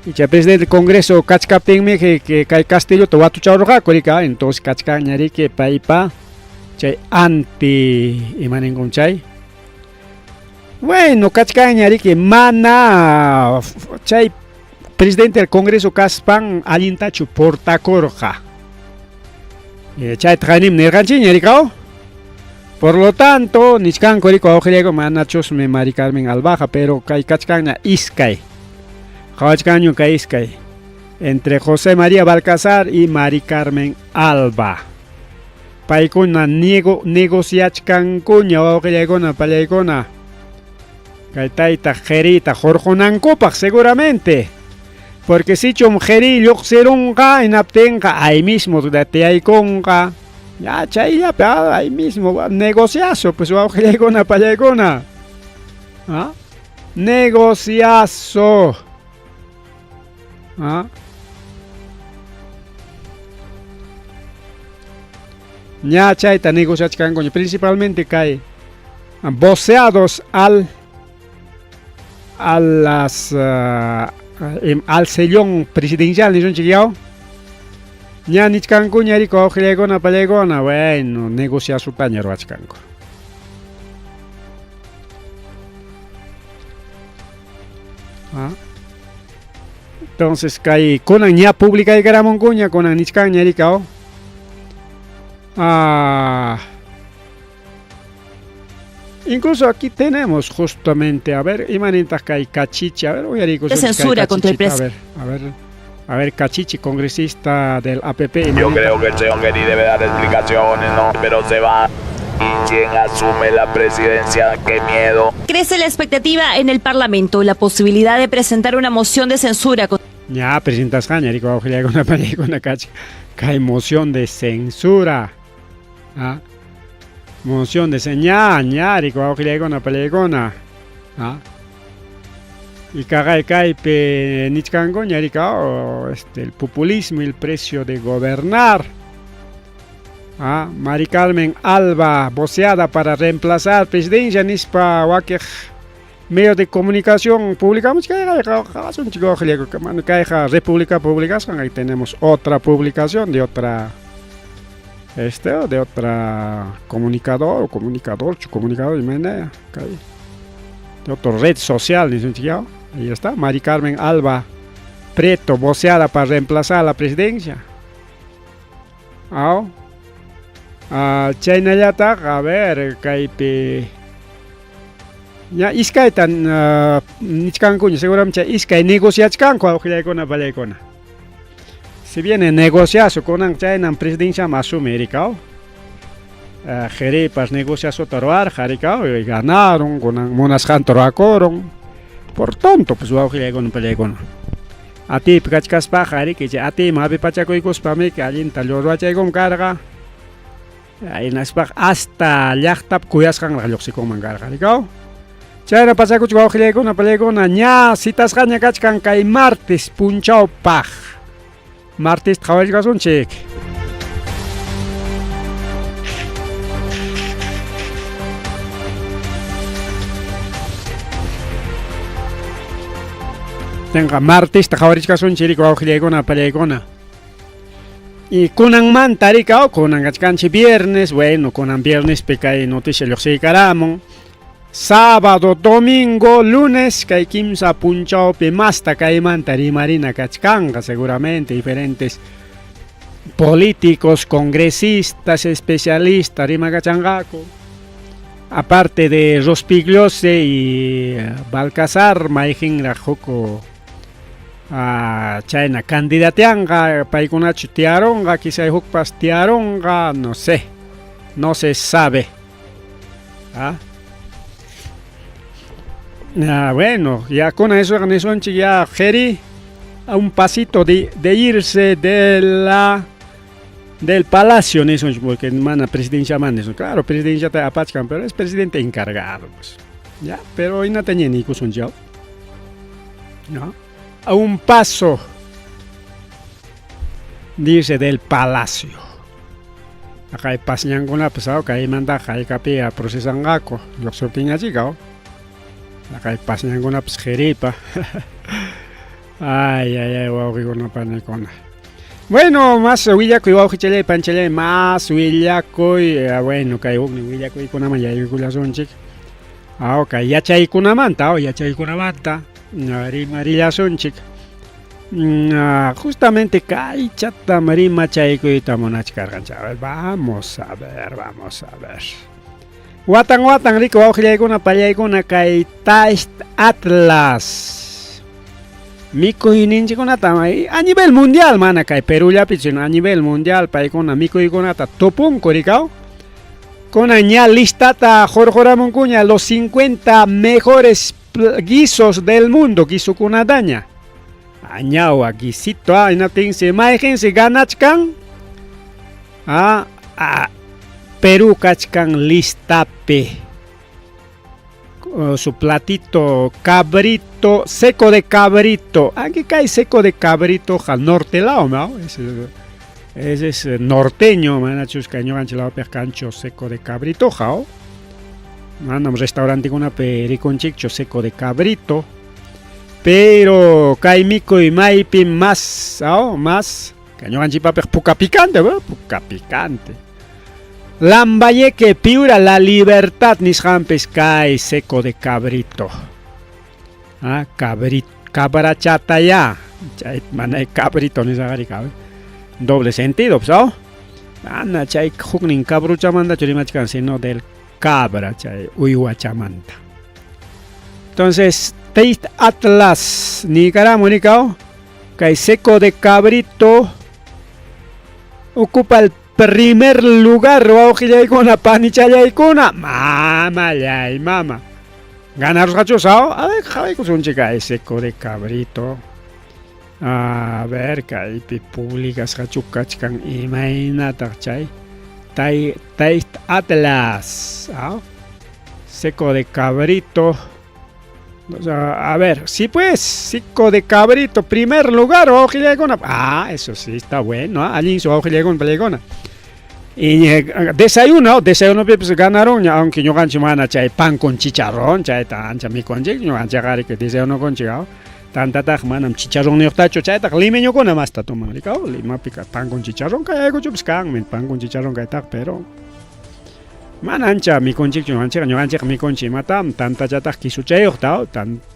icha presidente del Congreso kachkaptinmi que kay Castillota watucharurqaku rika, entonces kachkanña riki paypa chay anti imaninkum chay. Bueno, kachkanña riki mana chay presidente del Congreso kaspan allintachu portakurqa. Chayta qaynim nirqanchikña rikaw. Por lo tanto, nichkanku riko wawqillayku manachusmi Mari Carmen Albaja, pero kay kachkanña iskay. Qhawachkanñu kay iskay. Entre José María Balcazar y Mari Carmen Alba. Paykuna negociachkankuña wawqillaykuna pallaykuna. Kay tayta Jerita hurqunankupaq seguramente. Porque sichum Jeri lluqsirunqa hinaptinqa ahí mismo tiyaykunqa. Ya chayllapi ahí mismo negociazo pues wawqillaykuna pallaykuna. Negociazo. Ña chayta negociachkankuña principalmente kay voceados al las al sellón presidencial nisunchik yaw. Ña nichkankuña riko wawqillaykuna pallaykuna, bueno, negociasutaña ruwachkanku. Entonces kay kunan ña publicaykaramunkuña kunan nichkanña rikaw. Incluso aquí tenemos justamente, a ver, imanintaq kay Cachichi, a ver, uyariykusunchik De censura contra el a ver, a ver, a ver, Cachichi, congresista del APP. Yo creo que el señor Geri debe dar explicaciones, ¿no? Pero se va. ¿Y quién asume la presidencia? ¡Qué miedo! Crece la expectativa en el Parlamento, la posibilidad de presentar una moción de censura. Ya, presentasqaña, riko, wawqillaykuna, pallaykuna, kay moción de censura. Moción de ña, ña, riko, wawqillaykuna, pallaykuna. Y kaqay kaypi nichkankuña, riko, el populismo y el precio de gobernar. Mari Carmen Alba, voceada para reemplazar presidencia nispa wakiq medio de comunicación publicamos kayqa República publicasqan, ahí tenemos otra publicación de otra de otra comunicador, comunicador, comunicador, de otra red social, ahí está, Mari Carmen Alba Prieto, voceada para reemplazar la presidencia. Chaynallataq, a ver, kaypi ña iskayta nichkankuña, seguramente chay iskay negociachkanku wawqillaykuna pallaykuna. Si viene negociazo kunan chaynan presidencia asume rikaw. Jeripas negociazota ruwarqa rikaw, y ganaron, kunan munasqanta ruwakurun. Por tonto, pues wawqillaykuna pallaykuna. Atiypi kachkaspaqa riki chay atiyman hapipachakuykuspamiki allinta ruwachaykunman karqa. Hinaspaqa hasta llaqtap kuyasqanraq lluqsikunman karqa rikaw. Chayna pasakuchun wawqillaykuna pallaykuna ña citasqaña kachkan kay martes punchawpaq. Martesta qhawarichkasunchik. Tenqa martesta qhawarichkasunchik riki wawqillaykuna pallaykuna. Y kunanmanta rikaw kunan kachkanchik viernes, bueno, kunan viernespi kay noticia lluqsiykaramun. Sábado, domingo, lunes kay kimsa punchawpi masta kaymanta rimarina kachkanqa seguramente diferentes políticos, congresistas, especialistas rimakachanqaku. Aparte de Rospigliosi y Balcazar, mayqinraq huk chayna candidateanqa, paykunachu tiyarunqa, quizá hukpas tiyarunqa, no sé, no se sabe. ¿Ah? Ah, bueno, ya con eso nisunchik ya Jeri a un pasito de, de irse de la del palacio nisunchik porque mana presidencia man nisun. Claro, presidencia ta apachkan, pero es presidente encargado pues. Ya, pero hinataña niykusunchik. ¿No? A un paso de irse del palacio. Kay pasñankunapas kaymantaqa haykapi procesanqaku lluqsiptinñachika kay pasñankunapas qhiripa. Ay, ay, ay, wawqikuna panikuna. Bueno, más willakuy wawqichallay panchallay, más willakuy, bueno, kay huknin willakuykunaman yaykullasunchik. Kay yachaykunamanta, yachaykunamanta rimarillasunchik. Justamente kaychatam rimachaykuyta munachkarqanchik. A ver, vamos a ver, vamos a ver. Watan watan riki wawqillaykuna pallaykuna kay Taste Atlas. Mikuyninchikkunata a nivel mundial mana kay Perú llapi sino a nivel mundial paykuna mikuykunata tupunku rikaw. Kunan ña listata hurquramunkuña los 50 mejores guisos del mundo guisukunataña. Añawa guisito hinaptinsi mayqinsi ganachkan Perú kachkan listapi. Su platito cabrito, seco de cabrito. Aquí cae seco de cabrito al norte lado, ¿no? Ese es norteño, manachus ñuqanchik lawpi kanchu seco de cabrito, jao. Manam restaurantekunapi rikunchikchu seco de cabrito. Pero kay mikuy maypi más, más ñuqanchikpapiq puka picante, ¿verdad? Puka picante. Lambayeque, Piura, La Libertad nisqanpis kay seco de cabrito. Cabrito, cabrachataya. Chay mana cabrito nisqaqa riki, doble sentido, pues, ¿no? Ana chay huknin cabruchamantachu rimachkan, sino del cabra, chay uywachamanta. Entonces, Taste Atlas, nikaramu nikaw, kay seco de cabrito ocupa el primer lugar, wawqillaykuna, panichallaykuna, mamallay mama. Ganarusqachus, a ver, qhawaykusunchik kay seco de cabrito. A ver, kaypi publicasqachu kachkan imaynataq chay Taste Atlas, seco de cabrito. O sea, a ver, sí pues, seco de cabrito, primer lugar, wawqillaykuna. Eso sí está bueno, allinsu wawqillaykuna, pallaykuna. Y desayuno, desayuno pues ganaron, aunque ñuqanchik mana chay pan con chicharrón, chayta ancha mikunchik, ñuqanchikqa riki desayuno kunchik, tantataq manam chicharronniyuqtachu, chaytaqa limeñukuna masta toman, rikaw, Limapika pan con chicharrón kay Ayacuchopis kanmi pan con chicharrón kaytaqa, pero mana ancha mikunchikchu ñuqanchikqa, ñuqanchikqa mikunchik imatam, tantachataq quisuchayuqta,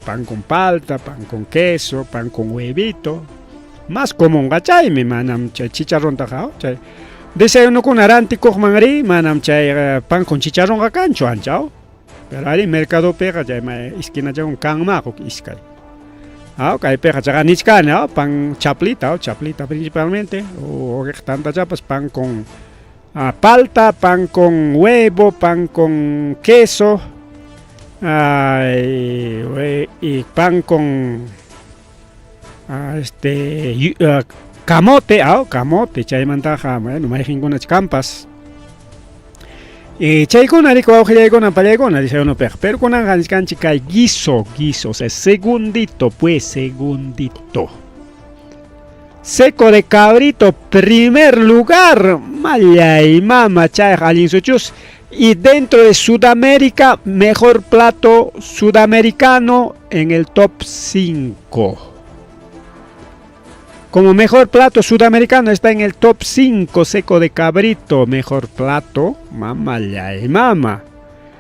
pan con palta, pan con queso, pan con huevito, más comúnqa chaymi, manam chay chicharrontaqa, chay desayunukuna rantikuqman ri, manam chay pan con chicharronqa kanchu ancha, pero ari mercadopiqa chay esquinachawan kanma huk iskay. Kaypiqa chaqa nichkani, pan chaplita, chaplita principalmente, o tantachapas pan con palta, pan con huevo, pan con queso, y pan con Este camote, camote, chaymantaqa, bueno, mayqinkunach kampas. Chaykuna riki wawqillaykuna pallaykuna desayunopiqa, pero kunanqa nichkanchik kay guiso, guiso, o sea, segundito, pues, segundito. Seco de cabrito, primer lugar, mallay mama, chayqa allin suchus. Y dentro de Sudamérica, mejor plato sudamericano en el top 5. Como mejor plato sudamericano está en el top 5, seco de cabrito, mejor plato, mama y mama.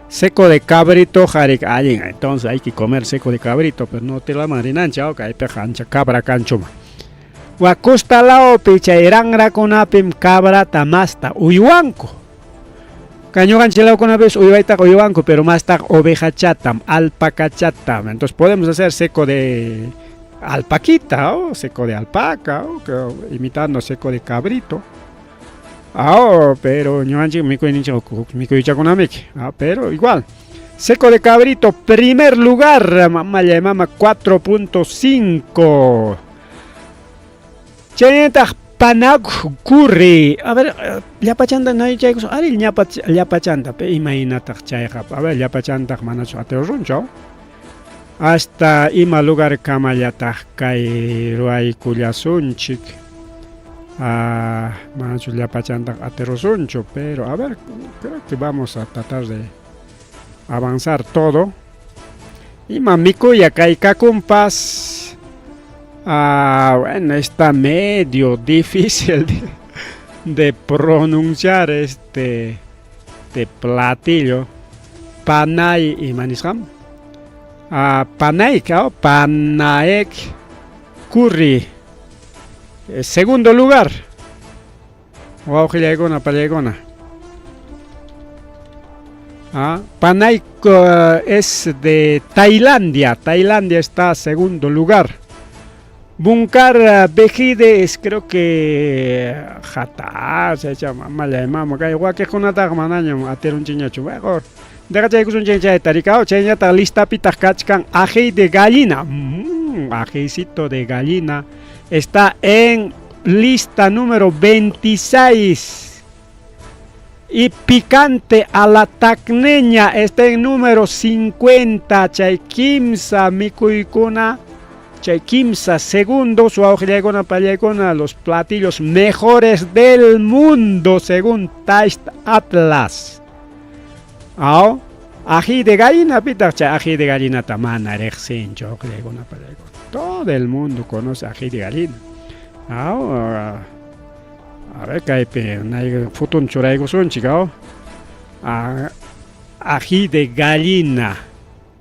Seco de cabrito, jarik allin, entonces hay que comer seco de cabrito, pero no te la marinancha, ok, ancha cabra canchuma. Wakusta lawpi chay ranrakunapim cabrata masta uywanku. Ñuqanchik lawkunapis uywaytaqa uywanku, pero mastaq ovejachatam, alpacachatam. Entonces podemos hacer seco de alpaquita, o seco de alpaca, o imitando seco de cabrito. Pero ñuqanchik mikuyninchik mikuychakunamiki, pero igual. Seco de cabrito, primer lugar, mamalla mama 4.5. Chaynataq panag curry. A ver, llapachanta no chaykus. Ari llapachanta, imaynataq chayqa. A ver, llapachantaq manachu atirunchu. Hasta ima lugar kamallataq kay ruwaykullasunchik. Manachu llapachantaq atirusunchu, pero a ver, creo que vamos a tratar de avanzar todo. Ima mikuya kay kakumpas. Bueno, está medio difícil de pronunciar este platillo. Panay ima nisqam. Panaik, Panaek curry. Segundo lugar. Wawqillaykuna pallaykuna. Panaik es de Tailandia. Tailandia está segundo lugar. Bunkar Bejide es creo que jata, se llama mala mama kay wakiqkunataqa manañam atirunchikñachu mejor. Dejachaykusunchik chayta rikao chaynataq listapitaq kachkan ají de gallina. Ajicito de gallina está en lista número 26. Y picante a la tacneña está en número 50. Chay kimsa mikuykuna. Chay kimsa segundos, wawqillaykuna pallaykuna, los platillos mejores del mundo según Taste Atlas. Ají de gallina, pitaq chay ají de gallinata mana riqsinchu, wawqillaykuna pallaykuna. Todo el mundo conoce ají de gallina. A ver, kaypi futun churaykusunchik, ají de gallina.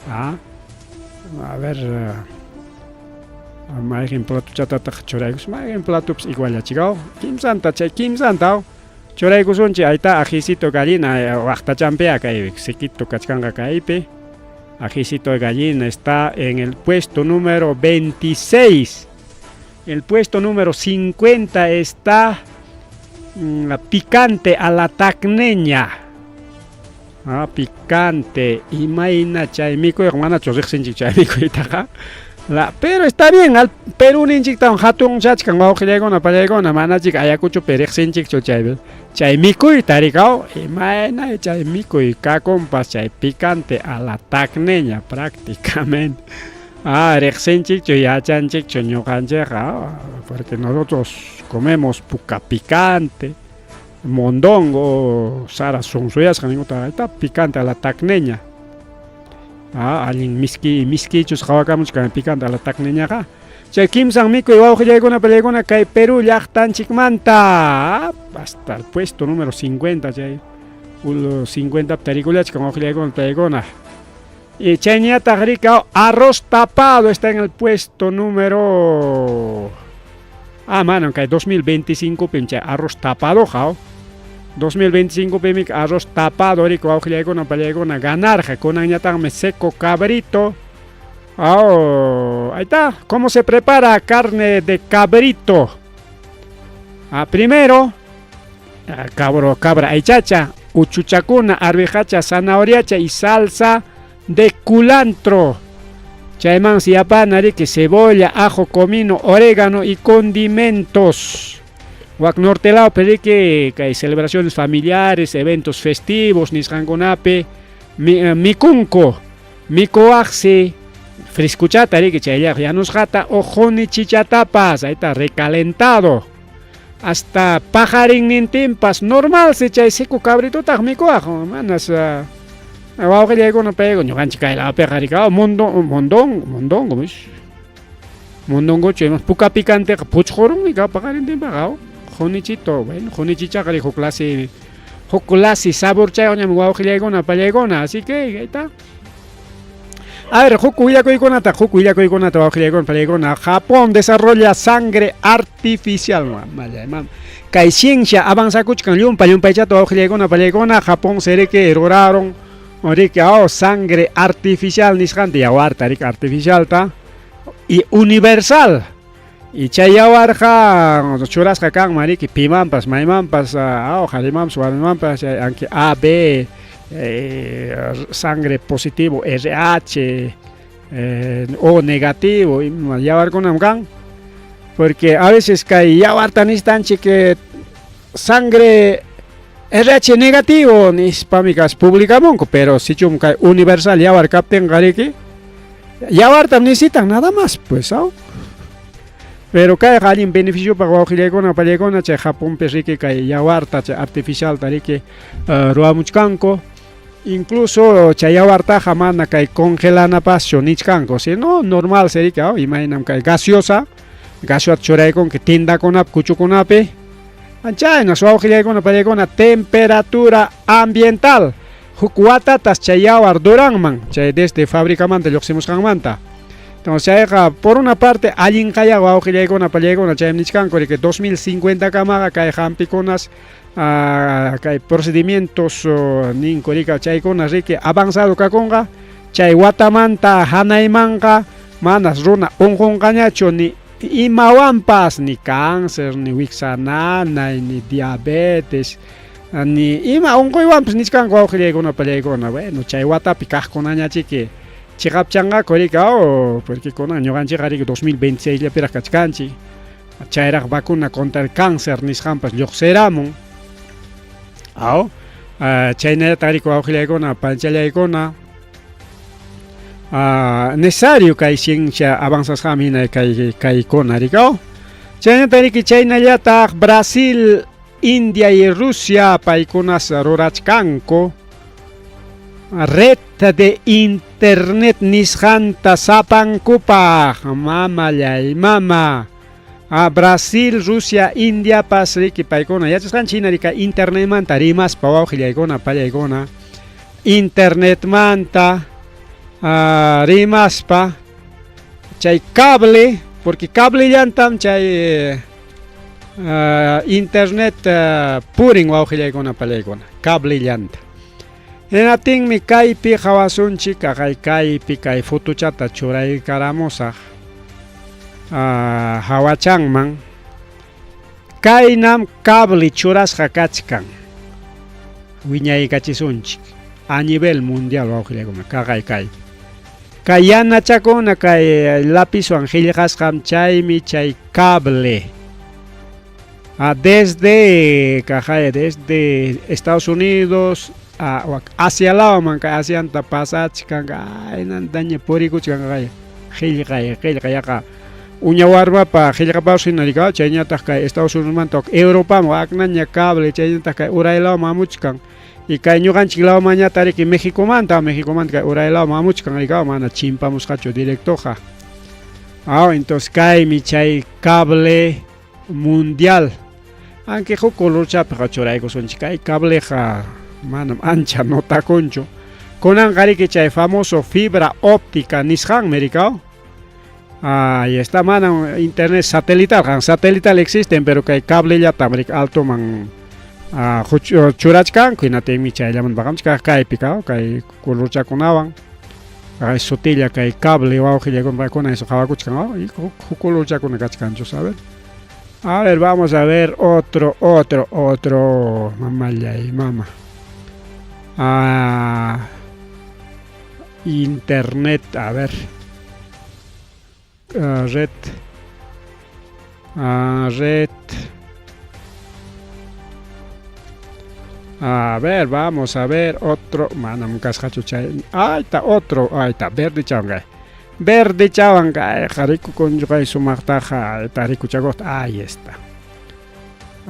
A ver, mayqin platochatataq churaykus, mayqin platopas igualachikaw. Kimsanta chay kimsanta churaykusunchik, ahí ajicito gallina waqtachampia kay sequito kachkanqa kaypi. Ajicito de gallina está en el puesto número 26. El puesto número 50 está picante a la tacneña. Picante. Imayna chay mikuyqa manachu riqsinchik chay mikuytaqa. Pero está bien, al Perú ninchiktawan hatun chachkan wawqillaykuna pallaykuna manachik Ayacuchopi riqsinchikchu chay chay mikuyta rikaw imayna chay mikuy kakunpas chay picante a la tacneña prácticamente. Riqsinchikchu yachanchikchu ñuqanchikqa, porque nosotros comemos puka picante, mondongo, sara sunsuyasqa ninkuta, está picante a la tacneña. Allin miski miskichus qhawakamuchkan picante a la tacneñaqa. Chay kimsan mikuy wawqillaykuna pallaykuna kay Perú llaqtanchikmanta hasta el puesto número 50 chay ulo 50 tarikullachkan wawqillaykuna pallaykuna. Y chayñataq rika arroz tapado está en el puesto número mano kay 2025 pim chay arroz tapado jaw 2025 pimik arroz tapado rika wawqillaykuna pallaykuna ganarqa kunanñataqmi seco cabrito. Ahí está. ¿Cómo se prepara carne de cabrito? Primero, cabro, cabra aychacha, uchuchakuna, arvejacha, zanahoriacha y salsa de culantro. Chaymansi yapana riki cebolla, ajo, comino, orégano y condimentos. Wak norte lawpi riki kay celebraciones familiares, eventos festivos nisqankunapi mikunku. Mikuwaqsi frescuchata riki chayllaqa yanusqata o quni chichatapas, ahí recalentado. Hasta paqarinnintinpas normalsi chay seco cabritotaq mikuwaq, manas wawqillaykuna payku ñuqanchik kay lawpiqa riki mundo mondongo mondongo mondongochu ima puka picanteqa puchqurunmi paqarintinpaqa qunichito, bueno, qunichichaqa riki huk clase huk clase saborchayuqñami wawqillaykuna pallaykuna, así que ahí está. A ver, huk willakuykunata, huk willakuykunata wawqillaykuna pallaykuna. Japón desarrolla sangre artificial. Mamallay, kay ciencia avanzakuchkan llumpa llumpaychata wawqillaykuna pallaykuna. Japón seriki ruraron riki oh, sangre artificial nisqanta yawarta riki artificialta y universal. Y chay yawarqa churasqa kanman riki pimanpas maymanpas oh, qharimanpas warmimanpas aunque A, B, sangre positivo, RH, O negativo, ima yawarkunam kan. Porque a veces kay yawarta necesitanchik sangre RH negativo nispami kas publicamunku, pero sichum kay universal yawar kaptinqa riki yawartam necesitan nada más, pues, ¿no? Pero kayqa allin beneficiopaq wawqillaykuna pallaykuna chay Japonpi riki kay yawarta chay artificialta riki ruwamuchkanku. Incluso chay yawartaqa mana kay congelanapaschu nichkanku, sino normal serika imaynam kay gaseosa, gaseota churaykunki tiendakunapi kuchukunapi. Chaynas wawqillaykuna pallaykuna temperatura ambiental huk watatas chay yawar duranman chay desde fabricamanta lluqsimusqanmanta. Entonces chayqa por una parte allinqaya wawqillaykuna pallaykuna chaymi nichkanku riki 2050 kamaqa kay hampikunas kay procedimientos ninku rika chaykuna riki avanzado kakunqa chay watamanta hanaymanqa manas runa unqunqañachu ni imawanpas ni cáncer ni wiksa nanay ni diabetes ni ima unquywanpas nichkanku wawqillaykuna pallaykuna. Bueno, chay watapi kaqkunañachiki chiqapchanqaku riki oh, porque kunan ñuqanchikqa riki 2026 llapiraq kachkanchik chayraq vacuna contra el cáncer nisqanpas lluqsiramun. Aw, chaynallataq riki wawqillaykuna panchallaykuna necesario kay ciencia avanzasqanmi hina kay kaykuna riki aw. Chaynallataq riki chaynallataq Brasil, India y Rusia paykunas rurachkanku red de internet nisqanta sapankupaq, mamallay mama. Brasil, Rusia, Indiapas riki paykuna yachasqanchik hina riki internetmanta rimaspa wawqillaykuna pallaykuna internetmanta rimaspa chay cable, porque cablellantam chay internet purin wawqillaykuna pallaykuna cablellanta. Hinaptinmi kaypi qawasunchik kaqay kaypi kay fotochata churaykaramusaq hawachanman kaynam cable churasqa kachkan wiñaykachisunchik a nivel mundial wawqillaykuna kaqay kaypi. Kay yanachakuna kay lapizwan qillqasqam chaymi chay cable. Desde kaqay desde Estados Unidos Asia lawman kay Asianta pasachkan aynantaña purikuchkan kaqay qillqay qillqay yaqa uña warmapa qillqapapas hina riki chayñataq kay Estados Unidosmanta Europaman waknaña cable chayñataq kay uray lawman hamuchkan y kay ñuqanchik lawmanñataq riki Mexicomanta Mexicomanta kay uray lawman hamuchkan riki mana chimpamusqachu directoqa. Entonces kaymi chay cable mundial. Aunque huk colorchapiqa churaykusunchik kay cableqa manam ancha notakunchu. Kunanqa riki chay famoso fibra óptica nisqanmi riki. Ahí está, manam internet satelital, qan satelital existen, pero kay cablellatam riki altoman churachkanku hinaptinmi chayllaman paqamchik kaypi kay colorchakunawan kay sutilla kay cable wawqillaykuna paykuna eso qhawakuchkan huk colorchakuna kachkanchu, ¿sabes? A ver, vamos a ver otro, otro, otro, mamallay, mama. Internet, a ver. Red red A ver, vamos a ver otro. Manam kasqachu chay. Ahí está otro. Ahí está, verde chawan. Verde chawan kay rikukunchu kay sumaqtaqa tarikuchakuqta. Ahí está.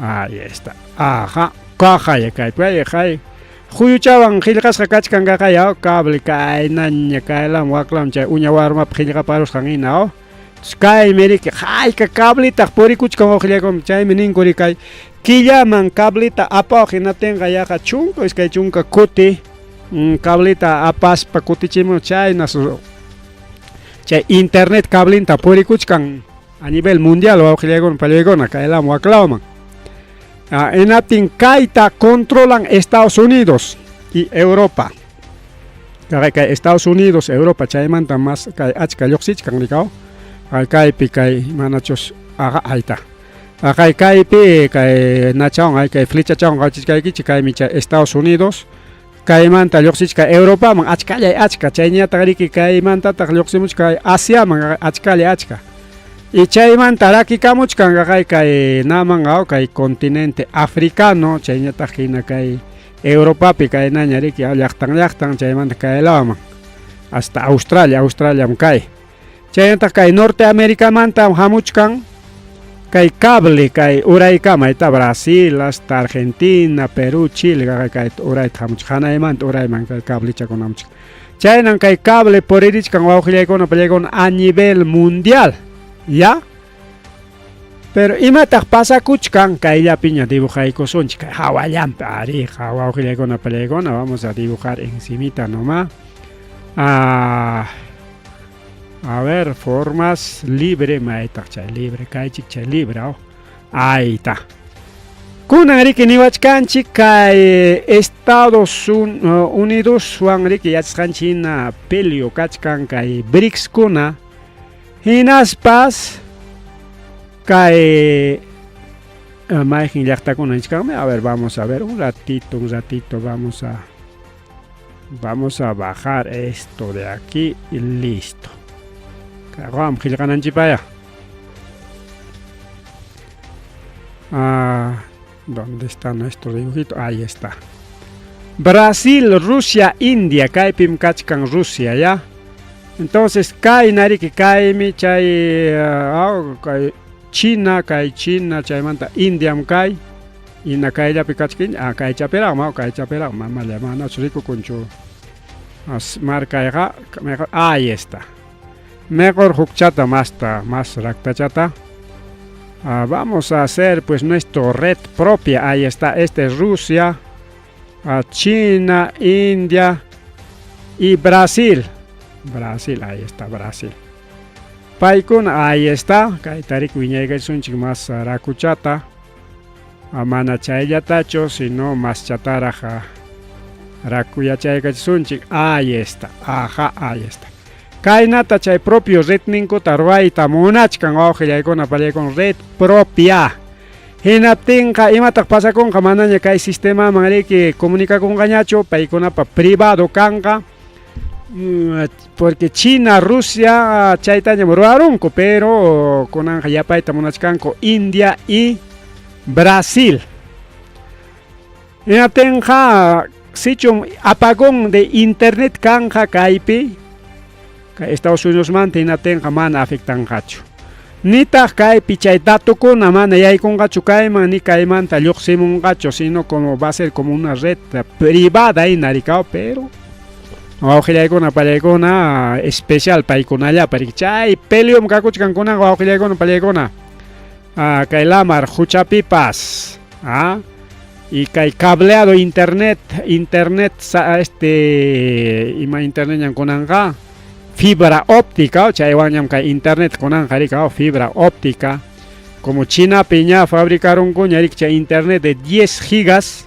Ahí está. Ajá. Kaqay kay kay kay. Huyuchawan qillqasqa kachkan kaqay cable kaynaña kaylam waklam chay uña warmap qillqaparusqan hina kaymi riki hayka cabletaq purikuchkan wawqillaykuna chaymi ninku kay killaman cableta apawaq hinaptinqa yaqa chunka iskay chunka kuti cableta apaspa kutichimun chayna chay internet cablinta purikuchkan a nivel mundial wawqillaykuna pallaykuna kaylaman waklawman. Hinaptin kayta controlan Estados Unidos y Europa. Kay Estados Unidos, Europa chaymanta mas kay achka lluqsichkan rikaw. Kaypi kay manachus ahí está. Kay kaypi kay nachawan kay flechachawan qawachichkaykichik kaymi chay Estados Unidos kaymanta lluqsichka Europaman achkallay achka chayñataq riki kaymantataq lluqsimuchka Asiaman achkallay achka. Y chaymanta rakikamuchkan kay kay naman kay continente africano chayñataq hina kay Europapi kaynaña riki llaqtan llaqtan chaymanta kaylawaman hasta Australia, Australiam kay. Chaynataq kay Norteamericamanta hamuchkan kay cable kay uraykama está Brasil hasta Argentina, Perú, Chile kay urayta hamuchkan hanaymanta urayman kay cablechakuna hamuchkan. Chaynan kay cable puririchkan wawqillaykuna pallaykuna a nivel mundial. ¿Ya? Pero imataq pasakuchkan kayllapiña dibujaykusunchik kay hawallampi ari wawqillaykuna pallaykuna vamos a dibujar encimita nomás. A ver, formas libre, maytaq chay libre, kaychik chay libre, oh. Ahí está. Kunan riki niwachkanchik kay Estados Unidos wan riki yachasqanchik hina pelio kachkan kay BRICS kuna hinaspas kay mayqin llaqtakuna nichkanmi. A ver, vamos a ver un ratito, vamos a bajar esto de aquí y listo. Kayqam qillqananchikpaya. ¿Dónde está nuestro dibujito? Ahí está. Brasil, Rusia, India. Kaypim kachkan Rusia, ¿ya? Entonces, kay nariki kaymi chay kay China, kay China, chaymanta Indiam kay. Ina kayllapi kachkin, kay chapiraq, kay chapiraq, mamalla manachu rikukunchu. Markayqa, ahí está. Mejor hukchata masta, más raktachata. Vamos a hacer pues nuestra red propia. Ahí está, este es Rusia, China, India y Brasil. Brasil, ahí está Brasil. Paykuna, ahí está. Kayta riki wiñaykachisunchik más rakuchata. Mana chayllatachu, sino más chataraq rakuyachaykachisunchik. Ahí está, ajá, ahí está. Kaynata chay propio red ninkuta ruwayta munachkan wawqillaykuna pallaykuna red propia. Hinaptinqa imataq pasakunqa manaña kay sistemaman riki comunicakunqañachu paykunapa privado kanqa. Porque China, Rusia chaytañam ruwarunku, pero kunanqa yapayta munachkanku India y Brasil. Hinaptinqa sichum apagón de internet kanja kaypi Estados Unidos manta hinaptinqa mana afectanqachu. Nitaq kaypi chay datukuna mana yaykunqachu kayman ni kaymanta lluqsimunqachu, sino como va a ser como una red privada hina rikaw, pero wawqillaykuna pallaykuna especial paykunallapa riki chay pelium kakuchkan kunan wawqillaykuna pallaykuna kay lamar huchapipas y kay cableado internet este ima internet ñan kunanqa fibra óptica, chaywanñam kay internet kunanqa rika fibra óptica como Chinapi ña fabricarunkuña riki chay internet de 10 gigas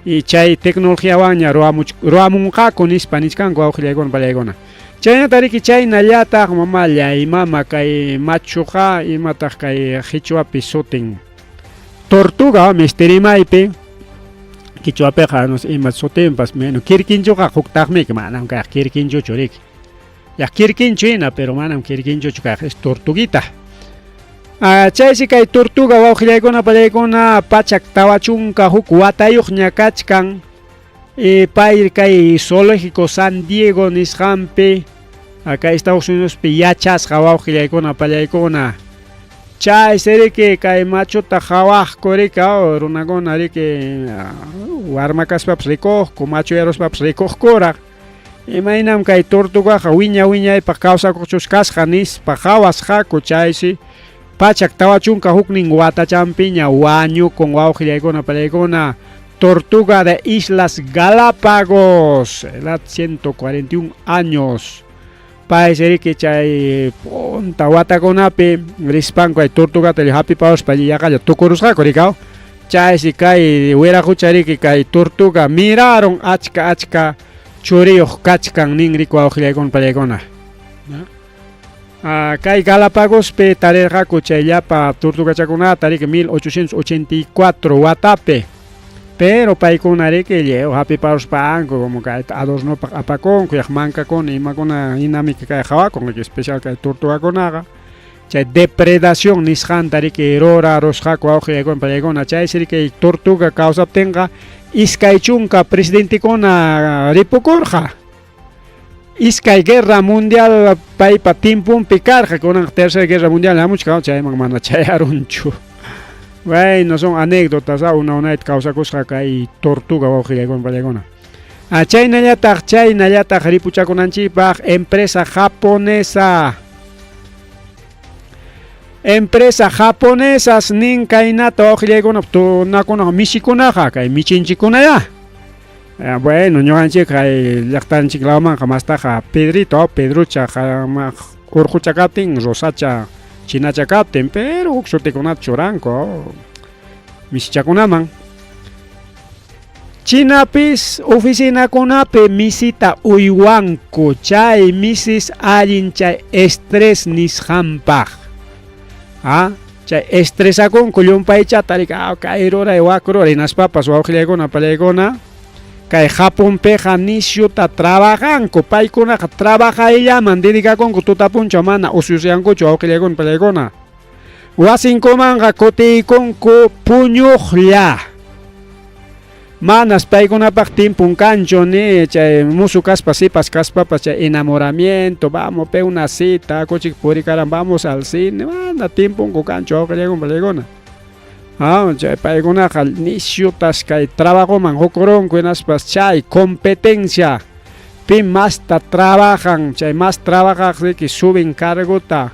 y chay tecnologiawanña ruwamunqaku nispa nichkanku wawqillaykuna pallaykuna. Chaynata riki chaynallataq mamallay mama kay machuqa imataq kay qichwapi sutin tortuga mistirimaypi qichwapiqa no sé ima sutinpas menos kirkinchuqa huktaqmi manam kay kirkinchuchu riki. Ya kirkinchu hina, pero manam kirkinchuchu kayqa, es tortuguita. Ah, chaysi kay tortuga wawqillaykuna pallaykuna 141 watayuqña kachkan. E pay kay zoológico San Diego nisqanpi kay Estados Unidospi yachasqa wawqillaykuna pallaykuna. Chaysi riki kay machuta qhawaqku riki runakuna riki warma kaspapas rikuqku, machuyaruspapas rikuqkuraq. Imaynam kay tortugaqa wiña wiñaypaq kawsakuqchus kasqa nispa qhawasqaku chaysi 141 watachanpiña wañukun wawqillaykuna pallaykuna. Tortuga de Islas Galápagos, edad 141 años. Paysi riki chay punta watakunapi rispanku ay tortugata hap'ipawaspa yaqalla tukurusqaku rikaw. Chaysi kay wiraqucha riki kay tortuga miraron achka achka churiyuq kachkan nin riku wawqillaykuna pallaykuna. Kay Galápagospi tarirqaku chay llapa tortugachakunata riki 1884 watapi. Pero paykuna riki lliw hap'iparuspanku como kay adornopaq apakunku yaq mankakuna imakuna hinami kay qhawakun especial kay tortugakunaqa. Chay depredación nisqanta riki rurarusqaku wawqillaykuna pallaykuna chaysi riki tortuga kawsaptinqa 20 presidentekuna ripukurqa. Iskay guerra mundial paypa tiemponpi karqa, kunanqa tercera guerra mundial hamuchkan chayman mana chayarunchu. Bueno, son anécdotas, una unayta kawsakusqa kay tortuga wawqillaykuna pallaykuna. Chaynallataq chaynallataq ripuchakunanchikpaq empresa japonesa. Empresa japonesas nin kaynata wawqillaykuna tunakunaqa misikunaqa kay michinchikunaya. Bueno, ñuqanchik kay llaqtanchik lawmanqa mastaqa Pedrito, Pedrocha urqucha kaptin, Rosacha, Chinacha kaptin, pero huk sutikunata churanku misichakunaman. Chinapis oficinakunapi misita uywanku chay misis allin chay estrés nisqanpaq. Chay estresakunku llumpaychata riki kay ruray wak ruray hinaspapas wawqillaykuna pallaykuna kay Japonpiqa nisyuta trabajanku paykunaqa trabajayllaman dedicakunku tuta punchaw mana usyusyankuchu wawqillaykuna pallaykuna. Wasinkumanqa kutiykunku puñuqlla. Manas paykunapaq tiempon kanchu ni chay musu kaspa sipas kaspapas chay enamoramiento, vamos pe una cita, kuchik purikaran vamos al cine, mana tiemponku kanchu wawqillaykuna pallaykuna. Chay paykunaqa nisyutas kay trabajoman hukurunku hinaspas chay competencia pi masta trabajan, chay mas trabajaq riki suben cargota.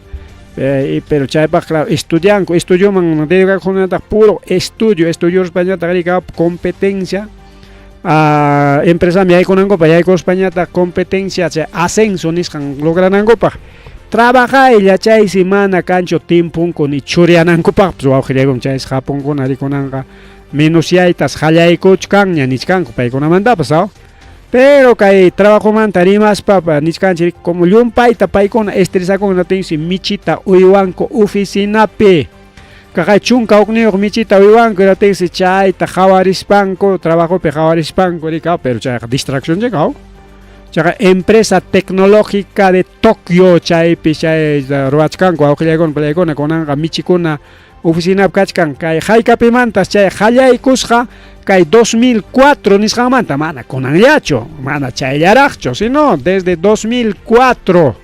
Pero chaypaq claro estudianku, estudioman dedicakunataq puro estudio, estudiospañataq riki competencia empresami yaykunankupaq yaykuspañataq competencia chay ascenso nisqan logranankupaq. Trabajaylla chaysi mana kanchu tiemponku ni churiyanankupaqpas wawqillaykuna chaysi Japonkuna rikunanqa menusyaytas qallaykuchkanña nichkanku paykunamantapas Pero kay trabajomanta rimaspa nichkanchik como llumpayta paykuna estresakunku tinsi michita uywanku oficinapi. Kaqay 11 michita uywanku hinaptinsi chayta qhawarispanku trabajopi qhawarispanku rika pero chayqa distracción chika. Chayqa empresa tecnológica de Tokio chaypi chay ruwachkanku wawqillaykuna pallaykuna kunanqa michikuna oficinapi kachkan kay haykapimantas chay qallaykusqa kay 2004 nisqanmanta mana kunanllachu, mana chayllaraqchu, sino desde 2004.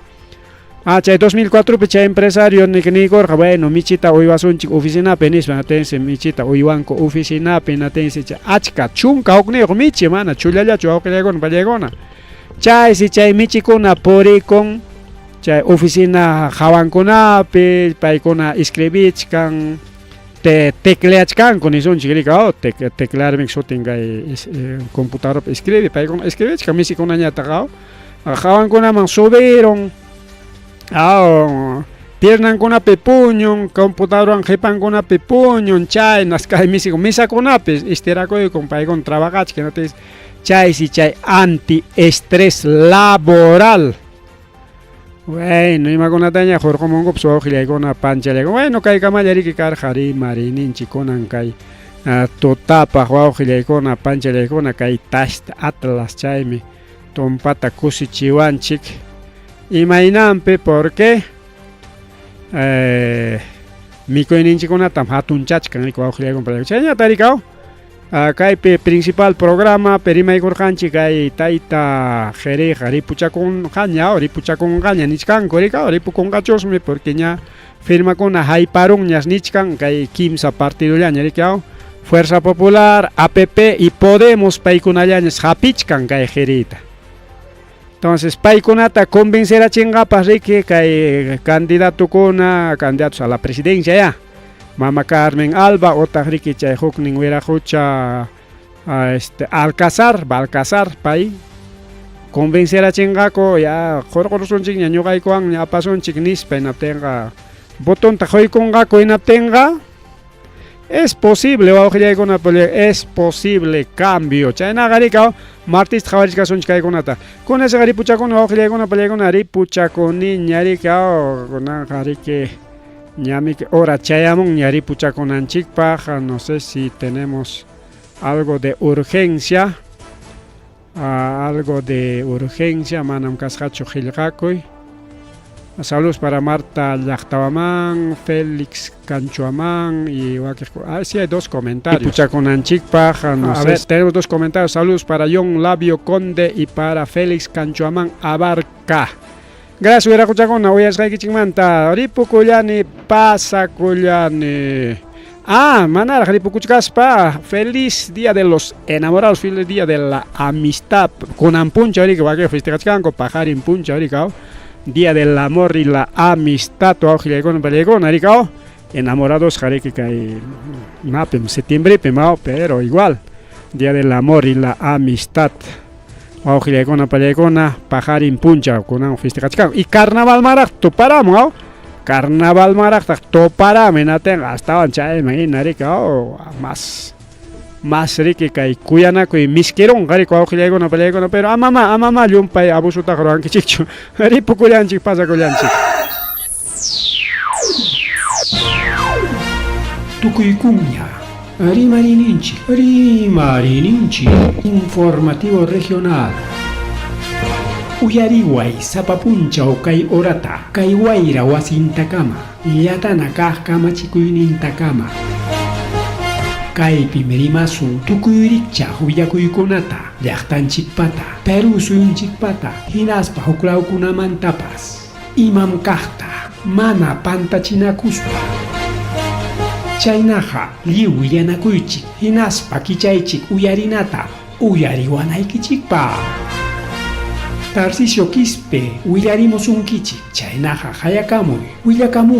Chay 2004 pi chay empresario niykurqa bueno michita uywasunchik oficinapi nispa natinsi michita uywanku oficinapi natinsi chay achka 11 michi mana chullallachu wawqillaykuna pallaykuna. Chaysi chay michikuna purikun chay oficina hawankunapi paykuna escribichkan tecleachkanku nisunchik rika teclearmi sutin kay computadorpi escribe paykuna escribichkan misikunañataq hawankunaman subirun piernankunapi puñun computadorwan qhipankunapi puñun chaynas kay misiku misakunapi estirakuykun paykuna trabajachkan chaysi chay anti estrés laboral. Bueno, imakunataña hurqumunkupas wawqillaykuna panchallaykuna. Bueno, kaykamalla riki karqa rimariyninchik kunan kay tutapaq wawqillaykuna panchallaykuna kay Tast Atlas chaymi tumpata kusichiwanchik. Imaynanpi porque mikuyninchikkunatam hatunchachkan riki wawqillaykuna pallaykuna. Chayñata rikaw kaypi principal programa rimaykurqanchik kay tayta Jereyqa ripuchakunqaña o ripuchakunqaña nichkanku rikaw ripukunqachusmi porque ña firmakuna hayparunñas nichkan kay kimsa partidollaña rikaw Fuerza Popular, APP y Podemos paykunallañas hapichkan kay Jereyta. Entonces paykunata convencerachinqapas riki kay candidatokuna, candidatos a la presidencia ya. Mama Carmen Alba otaq riki chay huknin wiraqucha Alcazar, Balcazar pay convencerachinqaku ya qurqurusunchikña ñuqaykuwanña apasunchik nispa hinaptinqa botonta quykunqaku hinaptinqa es posible wawqillaykuna es posible cambio. Chaynaqa rikaw martista qhawarichkasunchik kaykunata. Kunasqa ripuchakuna wawqillaykuna pallaykuna ripuchakuniña rikaw kunanqa riki ñamiki hora chayamunña ripuchakunanchikpaq. No sé si tenemos algo de urgencia. Algo de urgencia manam kasqachu qillqakuy. Saludos para Marta Llaqtawaman, Félix Canchuamán y sí hay dos comentarios. Ripuchakunanchikpaq, no sé, ver, tenemos dos comentarios. Saludos para John Labio Conde y para Félix Canchuamán Abarca. Gracias, wiraquchakuna, uyasqaykichikmanta. Ripukullani, pasakullani. Manaraq ripukuchkaspa. Feliz día de los enamorados, feliz día de la amistad. Kunan punchaw riki wakin festejachkanku, paqarin punchaw rikaw. Día del amor y la amistad, wawqillaykuna pallaykuna rikaw. Enamorados jariki kay imapim septiembrepim, pero igual. Día del amor y la amistad. Wawqillaykuna pallaykuna paqarin punchaw kunan festejachkanku. Y carnaval maraq tuparamun, carnaval maraqtaq tuparamun hinatinqa astawan chayman hina rikaw más más riki kay kuyanakuy miskirunqa riki wawqillaykuna pallaykuna, pero amama amama llumpay abusutaqa ruwankichikchu. Ripukullanchik pasakullanchik. Tukuykunña Rimarininchik, Rimarininchik, informativo regional. Uyariway sapa punchaw kay horata, kay wayra wasintakama, llatana kaq kamachikuynintakama. Kaypim rimasun tukuy rikchaq willakuykunata, llaqtanchikpata, Perú suyunchikpata, hinaspa huklawkunamantapas. Imam kaqta, mana pantachinakuspa. Chaynaqa lliw willanakuychik, hinaspa kichaychik uyarinata, uyariwanaykichikpaq. Tarcisio Quispe willarimusunkichik, chaynaqa hayakamuy, willakamuy.